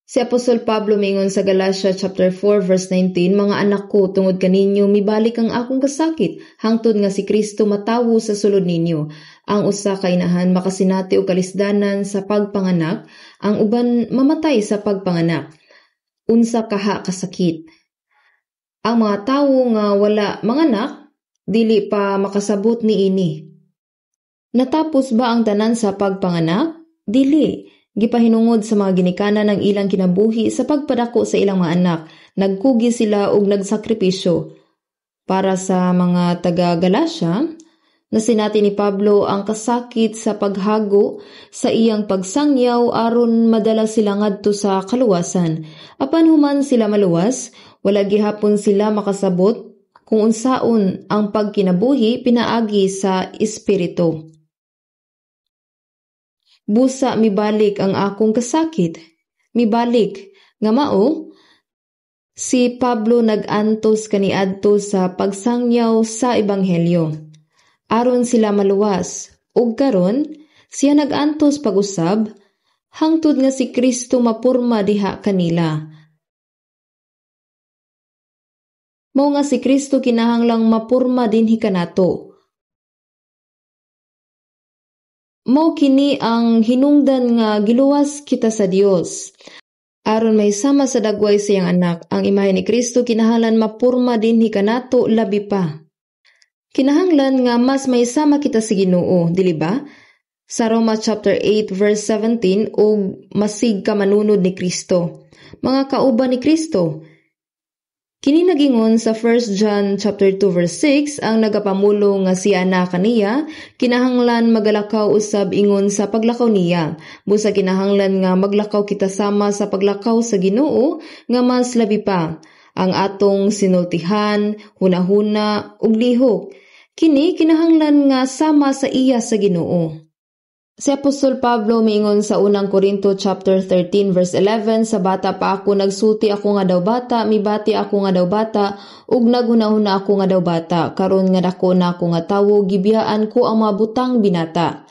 Si Apostol Pablo miingon sa Galatia chapter 4 verse 19, "Mga anak ko, tungod kaninyo mibalik ang akong kasakit hangtod nga si Kristo matawo sa sulod ninyo." Ang usa ka inahan makasinati og kalisdanan sa pagpanganak, ang uban mamatay sa pagpanganak. Unsa kaha kasakit. Ang mga tawo nga wala manganak dili pa makasabot niini. Natapos ba ang tanan sa pagpanganak? Dili. Gipahinungod sa mga ginikanan ang ilang kinabuhi sa pagpadako sa ilang mga anak. Nagkugi sila og nagsakripisyo. Para sa mga taga Galatia, nasinati ni Pablo ang kasakit sa paghago sa iyang pagsangyaw aron madala sila ngadto sa kaluwasan. Apan human sila maluwas, wala gihapon sila makasabot kung unsaon ang pagkinabuhi pinaagi sa espiritu. Busa mibalik ang akong kasakit. Mibalik nga mao si Pablo nag-antos kaniadto sa pagsangyaw sa ebanghelyo aron sila maluwas. Ug karon siya nag-antos pag-usab hangtod nga si Kristo mapurma diha kanila. Mao nga si Kristo kinahanglang mapurma dinhi kanato. Mao kini ang hinungdan nga giluwas kita sa Dios. Aron mahisama sa dagway sa iyang anak, ang imahe ni Kristo kinahanglan mapurma dinhi kanato labi pa. Kinahanglan nga mas mahisama kita sa Ginoo, dili ba? Sa Roma chapter 8 verse 17, ug masig ka manunod ni Kristo. Mga kauban ni Kristo. Kini nagingon sa 1 John chapter 2 verse 6, ang nagapamulo nga siya na kaniya kinahanglan magalakaw usab ingon sa paglakaw niya. Busa kinahanglan nga maglakaw kita sama sa paglakaw sa Ginoo nga mas labi pa ang atong sinultihan, hunahuna ug lihok. Kini kinahanglan nga sama sa iya sa Ginoo. Si Apostol Pablo miingon sa unang Korinto chapter 13 verse 11, sa bata pa ako nagsulti ako nga daw bata, mibati ako nga daw bata, ug naghunahuna ako nga daw bata, karon nga dako na ako nga tawo, gibiyaan ko ang mga butang binata.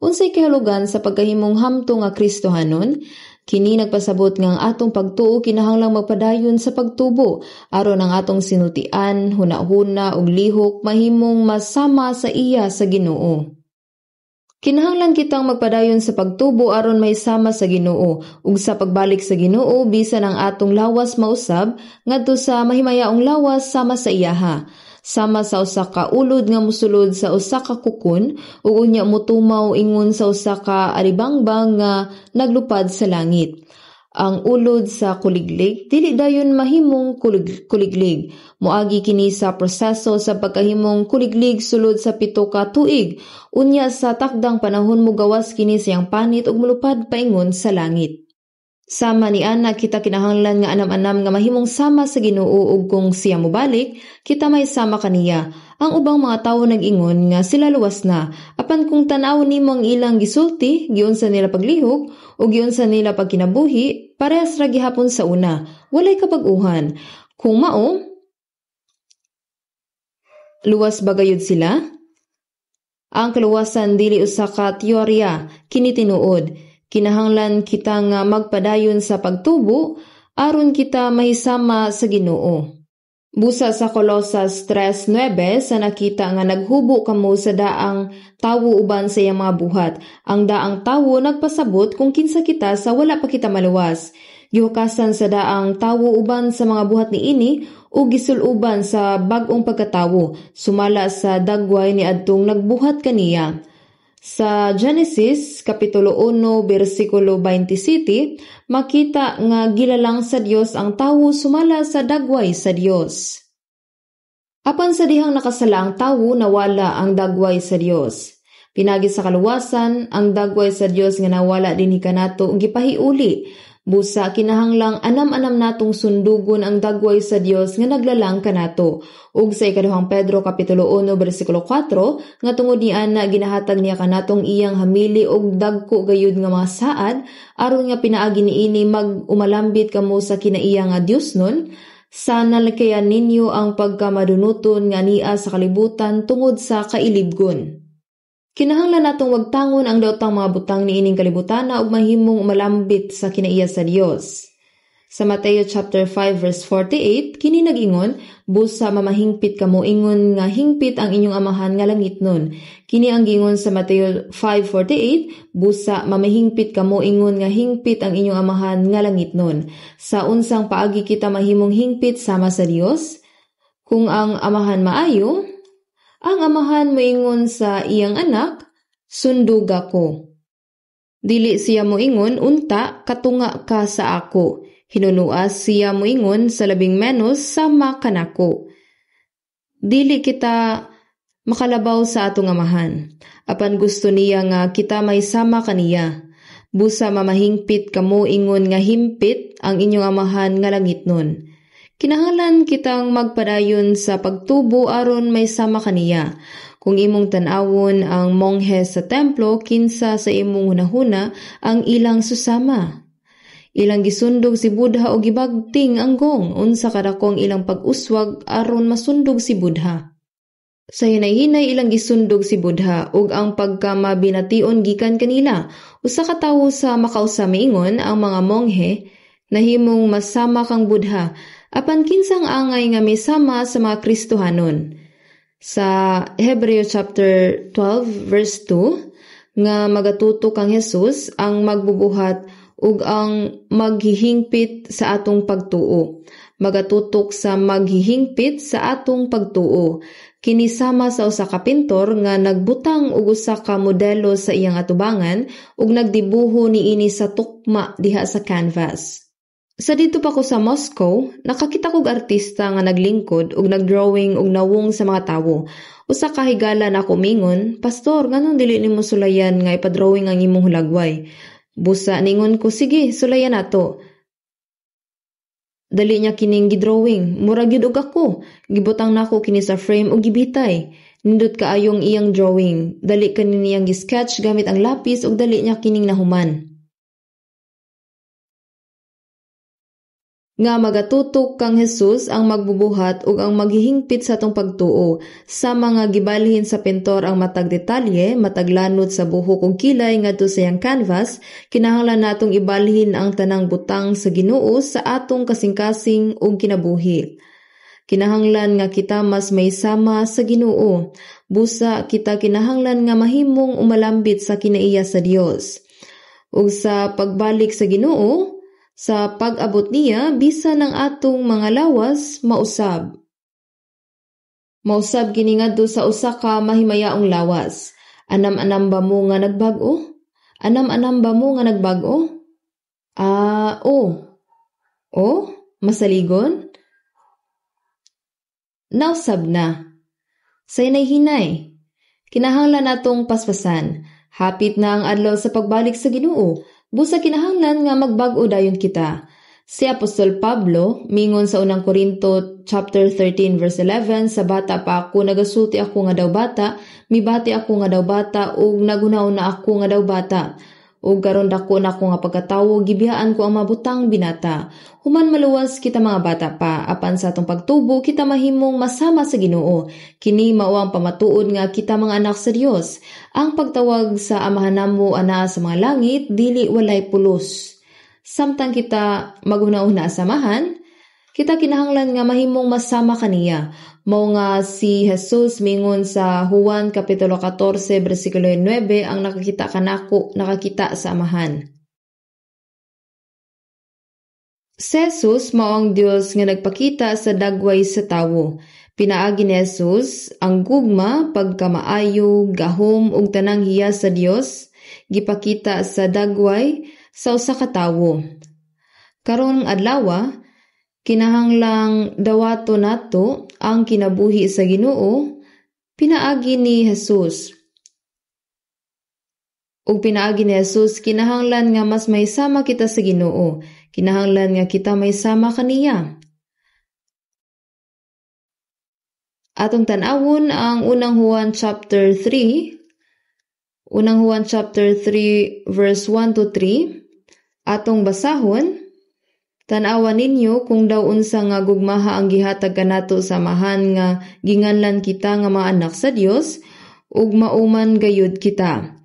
Unsay kahulugan sa pagkahimong hamtong nga Kristohanon? Kini nagpasabot nga ang atong pagtuo kinahanglang magpadayon sa pagtubo aron ang atong sinultian, hunahuna ug lihok mahimong masama sa iya sa Ginoo. Kinahanglan kitang magpadayon sa pagtubo aron mahisama sa Ginoo ug sa pagbalik sa Ginoo bisan ang atong lawas mausab ngadto sa mahimayaong lawas sama sa iyaha, sama sa usa ka ulod nga mosulod sa usa ka kukon ug unya motumaw ingon sa usa ka aribangbang nga naglupad sa langit. Ang ulod sa kuliglig dili dayon mahimong kuliglig. Moagi kini sa proseso sa pagkahimong kuliglig sulod sa 7 ka tuig. Unya sa takdang panahon mogawas kini siyang panit ug molupad paingon sa langit. Sama ni ana kita kinahanglan nga anam-anam nga mahimong sama sa Ginoo ug kung siya mobalik, kita may sama kaniya. Ang ubang mga tawo nag-ingon nga sila luwas na, apan kung tan-aw nimo ang ilang gisulti, giunsa nila paglihok ug giunsa nila pagkinabuhi, parehas ra gihapon sa una, walay kabag-uhan. Kung mao, luwas ba gayud sila? Ang kaluwasan dili usa ka teorya, kini tinuod. Kinahanglan kita nga magpadayon sa pagtubo aron kita mahisama sa Ginoo. Busa sa Colosas 3:9 sa nakita nga naghubo kamo sa daang tawo uban sa iyang mga buhat. Ang daang tawo nagpasabot kung kinsa kita sa wala pa kita maluwas. Gihukasan sa daang tawo uban sa mga buhat niini ug gisuluban sa bag-ong pagkatawo, sumala sa dagway ni adtong nagbuhat kaniya. Sa Genesis Kapitulo 1 bersikulo 27, makita nga gilalang sa Dios ang tawo sumala sa dagway sa Dios. Apan sa dihang nakasala ang tawo, nawala ang dagway sa Dios. Pinagi sa kaluwasan, ang dagway sa Dios nga nawala dinhi kanato gipahiuli. Busa kinahanglang anam-anam natong sundugon ang dagway sa Dios nga naglalang kanato. Ug sa ikaduhang Pedro Kapitulo 1 bersikulo 4 nga tungod ni ana ginahatag niya kanatong iyang hamili og dagko gayud nga mga saad aron nga pinaagi niini mag-umalambit kamo sa kinaiya nga Dios nun. Sana lakayan ninyo ang pagkamadunuton nga nia sa kalibutan tungod sa kailibgon. Kinahanglan natong wagtangon ang daotang mga butang niining kalibutana ug mahimong umalambit sa kinaiya sa Dios. Sa Mateo chapter 5 verse 48, kini nag-ingon, "Busa mamahingpit kamo ingon nga hingpit ang inyong Amahan nga langitnon." Kini ang giingon sa Mateo 5:48, "Busa mamahingpit kamo ingon nga hingpit ang inyong Amahan nga langitnon." Sa unsang paagi kita mahimong hingpit sama sa Dios? Kung ang Amahan maayo, ang Amahan moingon sa iyang anak, "Sunduga ko." Dili siya moingon, "Unta, katunga ka sa ako." Hinunuas siya moingon, "Sa labing menos, sama kanako." Dili kita makalabaw sa atong Amahan. Apan gusto niya nga kita may sama kaniya. "Busa mamahingpit kamo ingon nga himpit ang inyong Amahan nga langitnon." Kinahanglan kitang magpadayon sa pagtubo aron may sama kaniya. Kung imong tan-awon ang monghe sa templo, kinsa sa imong hunahuna ang ilang susama? Ilang gisundog si Buddha og gibagting ang gong. Unsa kadako ang ilang pag-uswag aron masundog si Buddha? Sa hinay-hinay ilang gisundog si Buddha ug ang pagkamabination gikan kanila. Usa ka tawo sa makausa miingon ang mga monghe nahimong masama kang Buddha, apan kinsang angay nga misama sa mga Kristohanon? Sa Hebreo chapter 12 verse 2 nga magatutok kang Jesus ang magbubuhat ug ang maghihingpit sa atong pagtuo. Magatutok sa maghihingpit sa atong pagtuo. Kini sama sa usa ka pintor nga nagbutang og usa ka modelo sa iyang atubangan ug nagdibuho niini sa tukma diha sa canvas. Sa didto pa ko sa Moscow, nakakita kog artista nga naglingkod ug nagdrawing og nawong sa mga tawo. Usa ka higala nako mingon, "Pastor, nganong dili nimo sulayan nga ipadrawing ang imong hulagway?" Busa ningon ko, "Sige, sulayan nato." Dali niya kining gidrawing. Mura gyud og ako. Gibutang nako kini sa frame ug gibitay. Nindot kaayong iyang drawing. Dali kani niyang gisketch gamit ang lapis ug dali niya kining nahuman. Nga magatutok kang Jesus ang magbubuhat ug ang maghihingpit sa atong pagtuo. Sa mga gibalhin sa pintor ang matag detalye, matag lanot sa buhok ug kilay ngadto sa iyang canvas, kinahanglan natong ibalhin ang tanang butang sa Ginoo sa atong kasing-kasing ug kinabuhi. Kinahanglan nga kita mas may sama sa Ginoo. Busa kita kinahanglan nga mahimong umalambit sa kinaiya sa Dios. Ug sa pagbalik sa Ginoo, sa pag-abot niya, bisan ang atong mga lawas mausab. Mausab kini ngadto sa usa ka mahimayaong lawas. Anam-anam ba mo nga nagbag-o? Anam-anam ba mo nga nagbag-o? Ah, o. O? Masaligon? Nausab na. Sa hinay-hinay. Kinahanglan natong paspasan. Hapit na ang adlaw sa pagbalik sa Ginoo. Busa kinahanglan nga magbag-o dayon kita. Si Apostol Pablo mingon sa unang Korinto chapter 13 verse 11, sa bata pa ako nagasulti ako nga daw bata, mibati ako nga daw bata ug naghuna-huna ako nga daw bata. Ug karon dako na ako nga pagkatawo, gibiyaan ko ang mabutang binata. Human maluwas kita mga bata pa, apan sa atong pagtubo kita mahimong masama sa Ginoo. Kini mao ang pamatuod nga kita mga anak sa Dios. Ang pagtawag sa Amahan namo anaa sa mga langit dili walay pulos. Samtang kita maghuna-huna sa Amahan, kita kinahanglan nga mahimong masama kaniya. Mao nga si Jesus mingon sa Juan kapitulo 14 bersikulo 9, ang nakakita kanako nakakita sa Amahan. Si Jesus mao ang Dios nga nagpakita sa dagway sa tawo. Pinaagi ni Jesus ang gugma, pagkamaayo, gahom ug tanang hiyas sa Dios gipakita sa dagway sa usa ka tawo. Karong adlawa, kinahanglang dawato nato ang kinabuhi sa Ginoo pinaagi ni Jesus. Ug pinaagi ni Jesus, kinahanglan nga mas maysama kita sa Ginoo. Kinahanglan nga kita maysama kaniya. Atong tan-awon ang unang Juan chapter 3. Unang Juan chapter 3 verse 1 to 3. Atong basahon. Tan-awa ninyo kung daw unsa nga gugmaha ang gihatag kanato sa Amahan nga ginganlan kita nga mga anak sa Dios ug mao man gayud kita.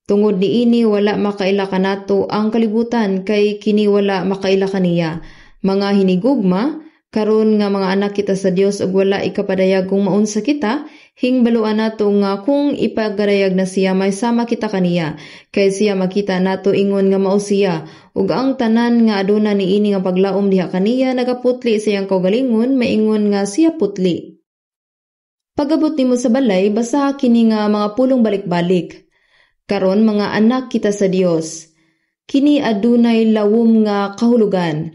Tungod niini wala makaila kanato ang kalibutan kay kini wala makaila kaniya. Mga hinigugma, karon nga mga anak kita sa Dios ug wala ikapadayag kung maunsa kita, hingbaluan nato nga kung ipagadayag na siya may sama kita kaniya, kay siya makita nato ingon nga mao siya, ug ang tanan nga aduna niini nga paglaom diha kaniya nagaputli sa iyang kaugalingon maingon nga siya putli. Pag-abot nimo sa balay, basaha kini nga mga pulong balik-balik. Karon mga anak kita sa Dios. Kini adunay lawom nga kahulugan.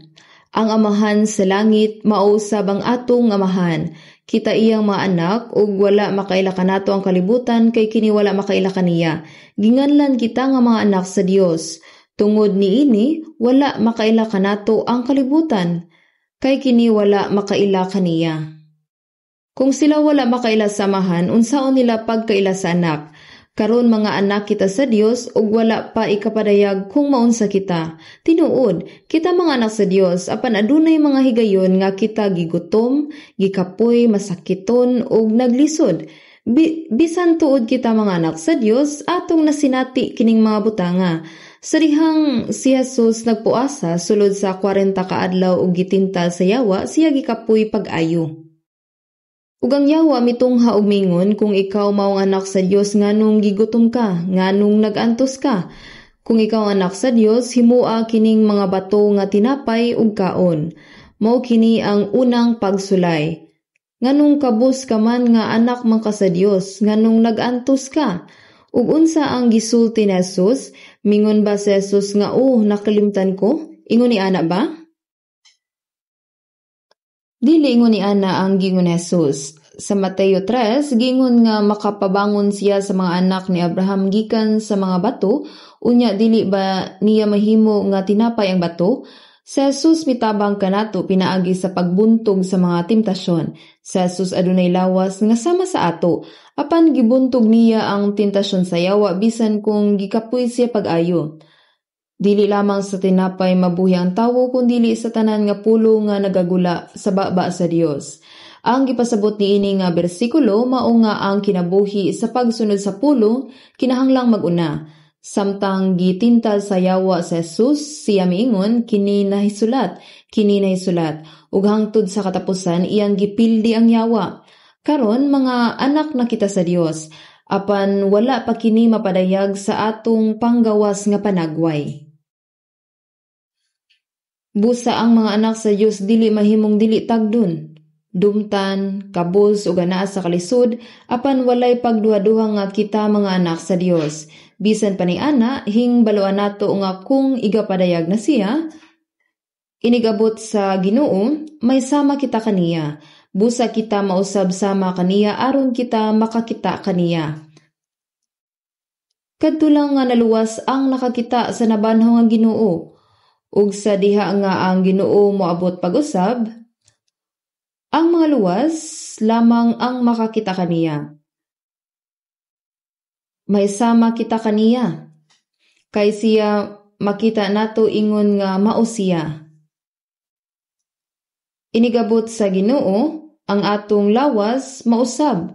Ang Amahan sa langit mao usab ang atong amahan. Kita iyang mga anak ug wala makaila kanato ang kalibutan kay kini wala makaila kaniya. Ginganlan kita nga mga anak sa Dios. Tungod niini wala makaila kanato ang kalibutan kay kini wala makaila kaniya. Kung sila wala makaila sa amahan, unsaon nila pagkaila sa anak? Karon mga anak kita sa Dios ug wala pa ikapadayag kung maunsa kita. Tinuod, kita mga anak sa Dios apan adunay mga higayon nga kita gigutom, gikapoy, masakiton ug naglisod. Bisan tuod kita mga anak sa Dios, atong nasinati kining mga butanga. Sa dihang si Jesus nagpuasa sulod sa 40 ka adlaw ug gitintal sa yawa, siya gikapoy pag-ayo. Ug ang yawa mitungha og mingon, "Kung ikaw mao ang anak sa Dios, nganong gigutom ka, nganong nag-antos ka? Kung ikaw ang anak sa Dios, himua kining mga bato nga tinapay ug kaon." Mao kini ang unang pagsulay. Nganong kabus ka man nga anak man ka sa Dios, nganong nag-antos ka? Ug unsa ang gisulti ni Jesus? Mingon ba si Jesus nga, "Oh, nakalimtan ko"? Ingon ni ana ba? Dili ingon ni ana ang giingon ni Jesus. Sa Mateo 3, giingon nga makapabangon siya sa mga anak ni Abraham gikan sa mga bato, unya dili ba niya mahimo nga tinapay ang bato? Si Jesus mitabang kanato pinaagi sa pagbuntog sa mga tentasyon. Si Jesus adunay lawas nga sama sa ato, apan gibuntog niya ang tentasyon sa yawa bisan kung gikapoy siya pag-ayo. Dili lamang sa tinapay mabuhi ang tawo kundili sa tanan nga pulong nga nagagula sa baba sa Dios. Ang gipasabot niini nga bersikulo mao nga ang kinabuhi sa pagsunod sa pulong kinahanglang mag-una. Samtang gitintal sa yawa sa Jesus, siya miingon, "Kini nahisulat, kini nahisulat." Ug hangtod sa katapusan iyang gipildi ang yawa. Karon mga anak na kita sa Dios, apan wala pa kini mapadayag sa atong panggawas nga panagway. Busa ang mga anak sa Dios dili mahimong dili tagdon. Dumtan, kabus ug anaa sa kalisod, apan walay pagduha-duha nga kita mga anak sa Dios. Bisan pa ni ana, hingbaloan nato nga kung igapadayag na siya, inigabot sa Ginoo, may sama kita kaniya. Busa kita mausab sama kaniya aron kita makakita kaniya. Kadto lang nga naluwas ang nakakita sa nabanhaw nga Ginoo. Ug sa diha nga ang Ginoo moabot pag-usab, ang mga luwas lamang ang makakita kaniya. May sama kita kaniya. Kay siya makita nato ingon nga mao siya. Inigabot sa Ginoo, ang atong lawas mausab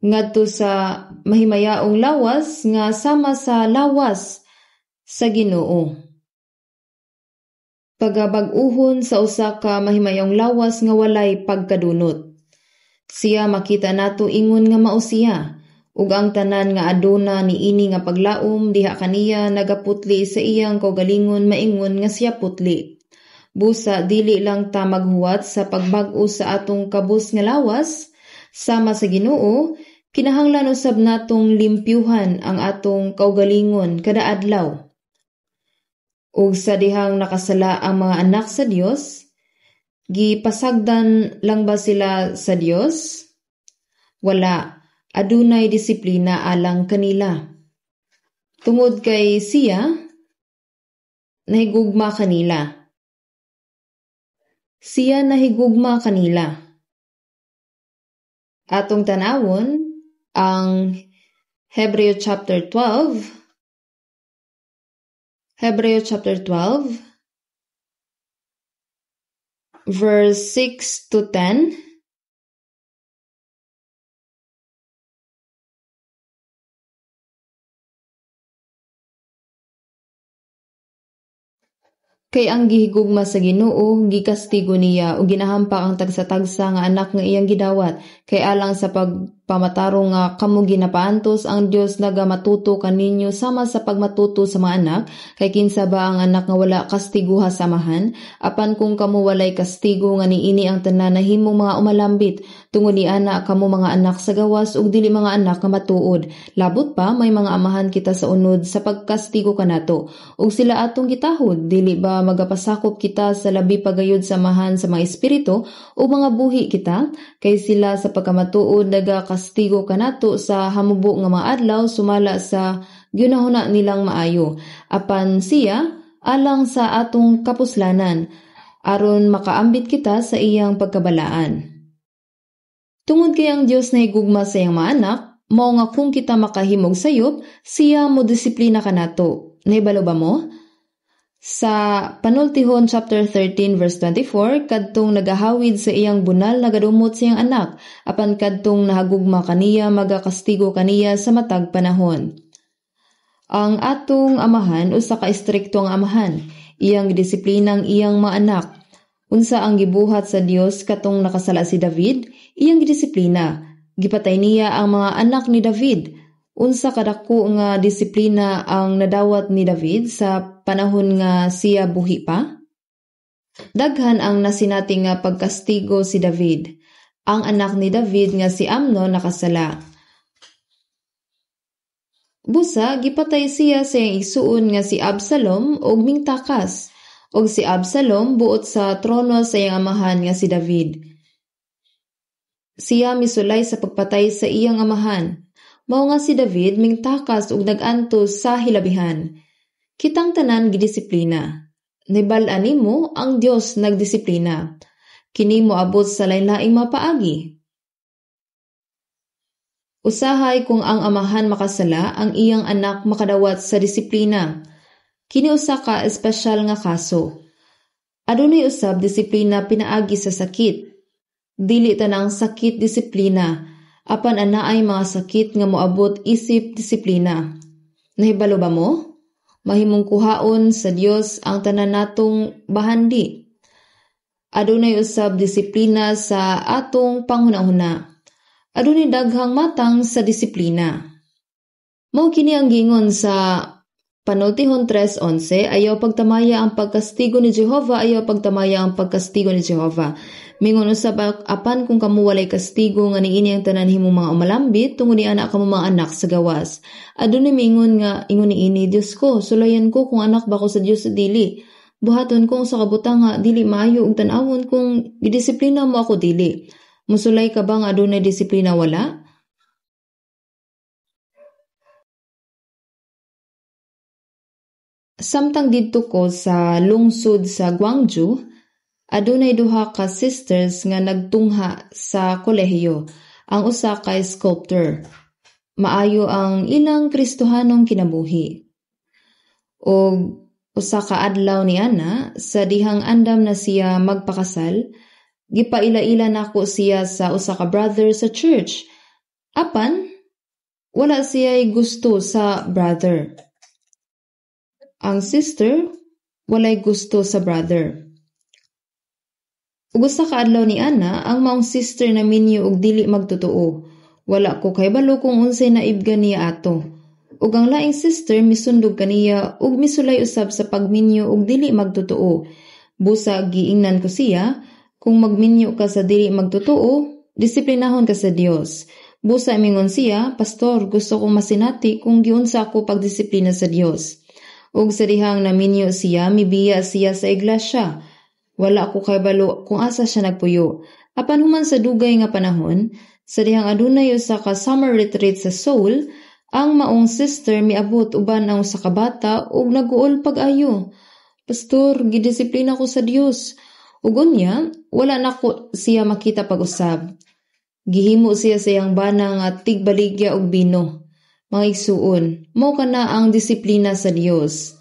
ngadto sa mahimayaong lawas nga sama sa lawas sa Ginoo. Pagabag-uhon sa usa ka mahimayong lawas nga walay pagkadunot. Siya makita nato ingon nga mao siya, ug ang tanan nga aduna niini nga paglaom diha kaniya nagaputli sa iyang kaugalingon maingon nga siya putli. Busa dili lang ta maghuwat sa pagbag-o sa atong kabus nga lawas sama sa Ginoo, kinahanglan usab natong limpyuhan ang atong kaugalingon kada adlaw. Ug sa dihang nakasala ang mga anak sa Dios, gipasagdan lang ba sila sa Dios? Wala, adunay disiplina alang kanila. Tungod kay siya, nahigugma kanila. Siya nahigugma kanila. Atong tan-awon ang Hebreo chapter 12. Hebreo chapter 12. verse 6 to 10. Kay ang gihigugma sa Ginoo, gikastigo niya ug ginahampak ang tagsa-tagsa nga anak nga iyang gidawat. Kay alang sa pagpamatarong nga kamo ginapaantos, ang Dios nagamatuto kaninyo sama sa pagmatuto sa mga anak. Kay kinsa ba ang anak nga wala kastiguha sa amahan? Apan kung kamo walay kastigo nga niini ang tanan nahimong mga umalambit, tungod ni ana kamo mga anak sa gawas ug dili mga anak nga matuod. Labot pa may mga amahan kita sa unod sa pagkastigo kanato, ug sila atong gitahod. Dili ba magapasakop kita sa labi pagayod sa amahan sa mga espiritu o mga buhi kita? Kay sila sa pagkamatuod nagakastigo kanato sa hamubo nga mga adlaw sumala sa giunahuna nilang maayo. Apan siya alang sa atong kapuslanan, aron makaambit kita sa iyang pagkabalaan. Tungod kay ang Dios nahigugma sa iyang mga anak, mao nga kung kita makahimog sayop, siya mo disiplina kanato. Nahibalo ba mo? Sa Panultihon chapter 13 verse 24, kadtong nagahawid sa iyang bunal nagadumot sa iyang anak, apan kadtong nahagugma kaniya magakastigo kaniya sa matag panahon. Ang atong amahan usa ka estrikto ang amahan, iyang gidisiplina ang iyang mga anak. Unsa ang gibuhat sa Dios katong nakasala si David, iyang gidisiplina. Gipatay niya ang mga anak ni David. Unsa kadako nga disiplina ang nadawat ni David sa panahon nga siya buhi pa? Daghan ang nasinati nga pagkastigo si David. Ang anak ni David nga si Amnon nakasala. Busa gipatay siya sa iyang igsuon nga si Absalom og mingtakas, og si Absalom buot sa trono sa iyang amahan nga si David. Siya misulay sa pagpatay sa iyang amahan. Mao nga si David mingtakas ug nag-antos sa hilabihan. Kitang tanan gidisiplina. Nibal-an nimo ang Dios nagdisiplina. Kini moabot sa lain-laing mapaagi. Usahay kung ang amahan makasala, ang iyang anak makadawat sa disiplina. Kini usa ka espesyal nga kaso. Adunay usab disiplina pinaagi sa sakit. Dili tanang sakit disiplina, apan anaay mga sakit nga moabot isip disiplina. Nahibalo ba mo? Mahimong kuhaon sa Dios ang tanan natong bahandi. Adunay usab disiplina sa atong panghuna-huna. Adunay daghang matang sa disiplina. Mao kini ang giingon sa Panultihon 3:11, ayaw pagtamaya ang pagkastigo ni Jehova, ayaw pagtamaya ang pagkastigo ni Jehova. Mingon usab, apan kung kamo walay kastigo nga niini ang tanan himong mga umalambit, tungod ni ana kamo mga anak sa gawas. Adunay mingon nga ingon niini, Dios ko, sulayan ko kung anak ba ko sa Dios o dili. Buhaton ko sa kabutang nga dili maayo ug tan-awon kung gidisiplina mo ako dili. Musulay ka ba nga adunay disiplina wala? Samtang didto ko sa lungsod sa Gwangju, adunay duha ka sisters nga nagtungha sa kolehiyo. Ang usa kay sculptor. Maayo ang ilang Kristohanong kinabuhi. Og usa ka adlaw ni ana, sa dihang andam na siya magpakasal, gipaila-ila nako siya sa usa ka brother sa church. Apan wala siya gusto sa brother. Ang sister walay gusto sa brother. Ug usa ka adlaw ni ana, ang maong sister na minyo og dili magtotoo. Wala ko kahibalo kung unsay naibgan niya ato. Ug ang laing sister misundog kaniya ug misulay usab sa pagminyo og dili magtotoo. Busa giingnan ko siya, kung magminyo ka sa dili magtotoo, disiplinahon ka sa Dios. Busa mingon siya, Pastor, gusto kong masinati kung giunsa ako pagdisiplina sa Dios. Ug sa dihang naminyo siya, mibiya siya sa iglesia. Wala ko kahibalo kung asa siya nagpuyo. Apan human sa dugay nga panahon, sa dihang adunay usa ka summer retreat sa Seoul, ang maong sister miabot uban ang usa ka bata ug naguol pag-ayo. Pastor, gidisiplina ko sa Dios. Ug unya, wala nako siya makita pag-usab. Gihimo siya sa iyang bana nga tigbaligya og bino. Mga igsuon, mao kana ang disiplina sa Dios.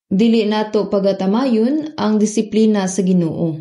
Dili nato pagatamayon ang disiplina sa Ginoo.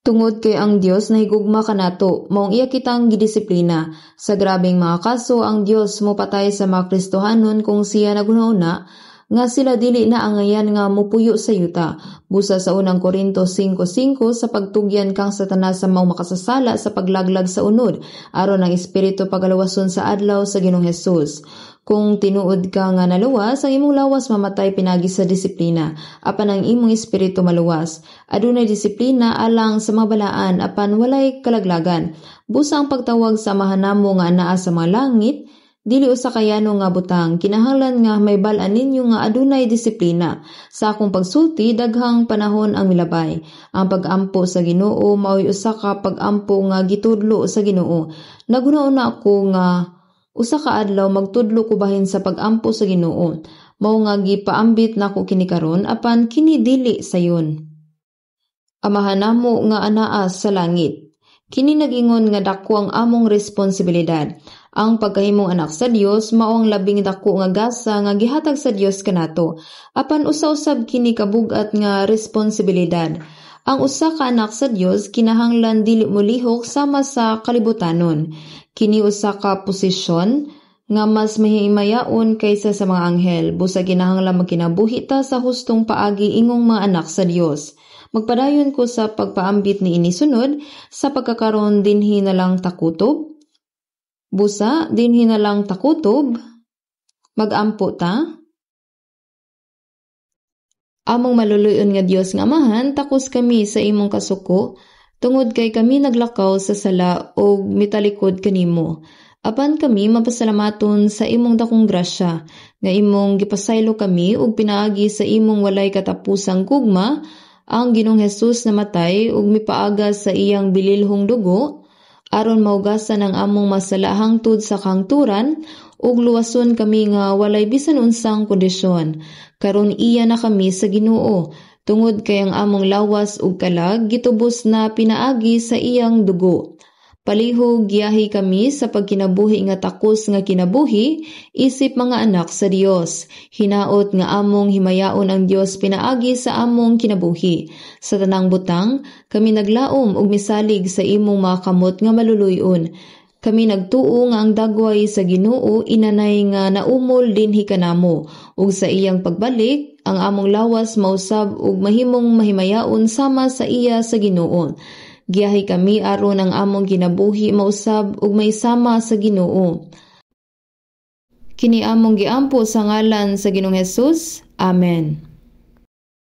Tungod kay ang Dios nahigugma kanato, maong iya kitang gidisiplina. Sa grabeng mga kaso, ang Dios mopatay sa mga Kristohanon kung siya naghuna-huna nga sila dili na angayan nga mopuyo sa yuta. Busa sa unang Korinto 5:5, sa pagtugyan kang Satanas sa maong makasasala sa paglaglag sa unod, aron ang espiritu pagaluwason sa adlaw sa Ginoong Hesus. Kung tinuod ka nga naluwas, ang imong lawas mamatay pinagi sa disiplina, apan ang imong espiritu maluwas. Adunay disiplina alang sa mga balaan, apan walay kalaglagan. Busa ang pagtawag sa Amahan namo nga anaa sa mga langit, dili usa ka yano nga butang, kinahanglan nga mahibal-an ninyo nga adunay disiplina. Sa akong pagsulti, daghang panahon ang milabay. Ang pag-ampo sa Ginoo mao'y usa ka pag-ampo nga gitudlo sa Ginoo. Naghuna-huna ko nga usa ka adlaw magtudlo ko bahin sa pag-ampo sa Ginoo. Mao nga gipaambit nako kini karon, apan kini dili sayon. Amahan namo nga anaa sa langit. Kini nag-ingon nga dako ang among responsibilidad. Ang pagkahimong anak sa Dios mao ang labing dako nga gasa nga gihatag sa Dios kanato. Apan usa-usab kini kabug-at nga responsibilidad. Ang usa ka anak sa Dios kinahanglan dili molihok sama sa kalibutanon. Kini usa ka posisyon nga mas mahimayaon kaysa sa mga anghel. Busa kinahanglan magkinabuhi ta sa hustong paagi ingong mga anak sa Dios. Magpadayon ko sa pagpaambit niini sunod sa pagkakaron dinhi na lang takutob. Busa dinhi na lang takutob. Magampo ta. Among maluluyon nga Dios nga Amahan, takos kami sa imong kasuko tungod kay kami naglakaw sa sala ug mitalikod kanimo. Apan kami mapasalamaton sa imong dakong grasya nga imong gipasaylo kami ug pinaagi sa imong walay katapusang gugma. Ang Ginoong Hesus namatay ug mipaaga sa iyang bililhong dugo aron mahugasan ang among masala hangtod sa kahangturan ug luwason kami nga walay bisan unsang kondisyon. Karon iya na kami sa Ginoo tungod kay ang among lawas ug kalag gitubos na pinaagi sa iyang dugo. Palihog giyahi kami sa pagkinabuhi nga takos nga kinabuhi isip mga anak sa Dios. Hinaot nga among himayaon ang Dios pinaagi sa among kinabuhi. Sa tanang butang, kami naglaom ug misalig sa imong mga kamot nga maluluy-on. Kami nagtuo nga ang dagway sa Ginoo inanay nga naumol dinhi kanamo ug sa iyang pagbalik ang among lawas mausab ug mahimong mahimayaon sama sa iya sa Ginoo. Giyahi kami aron ang among kinabuhi mausab ug maisama sa Ginoo. Kini among giampo sa ngalan sa Ginoong Hesus. Amen.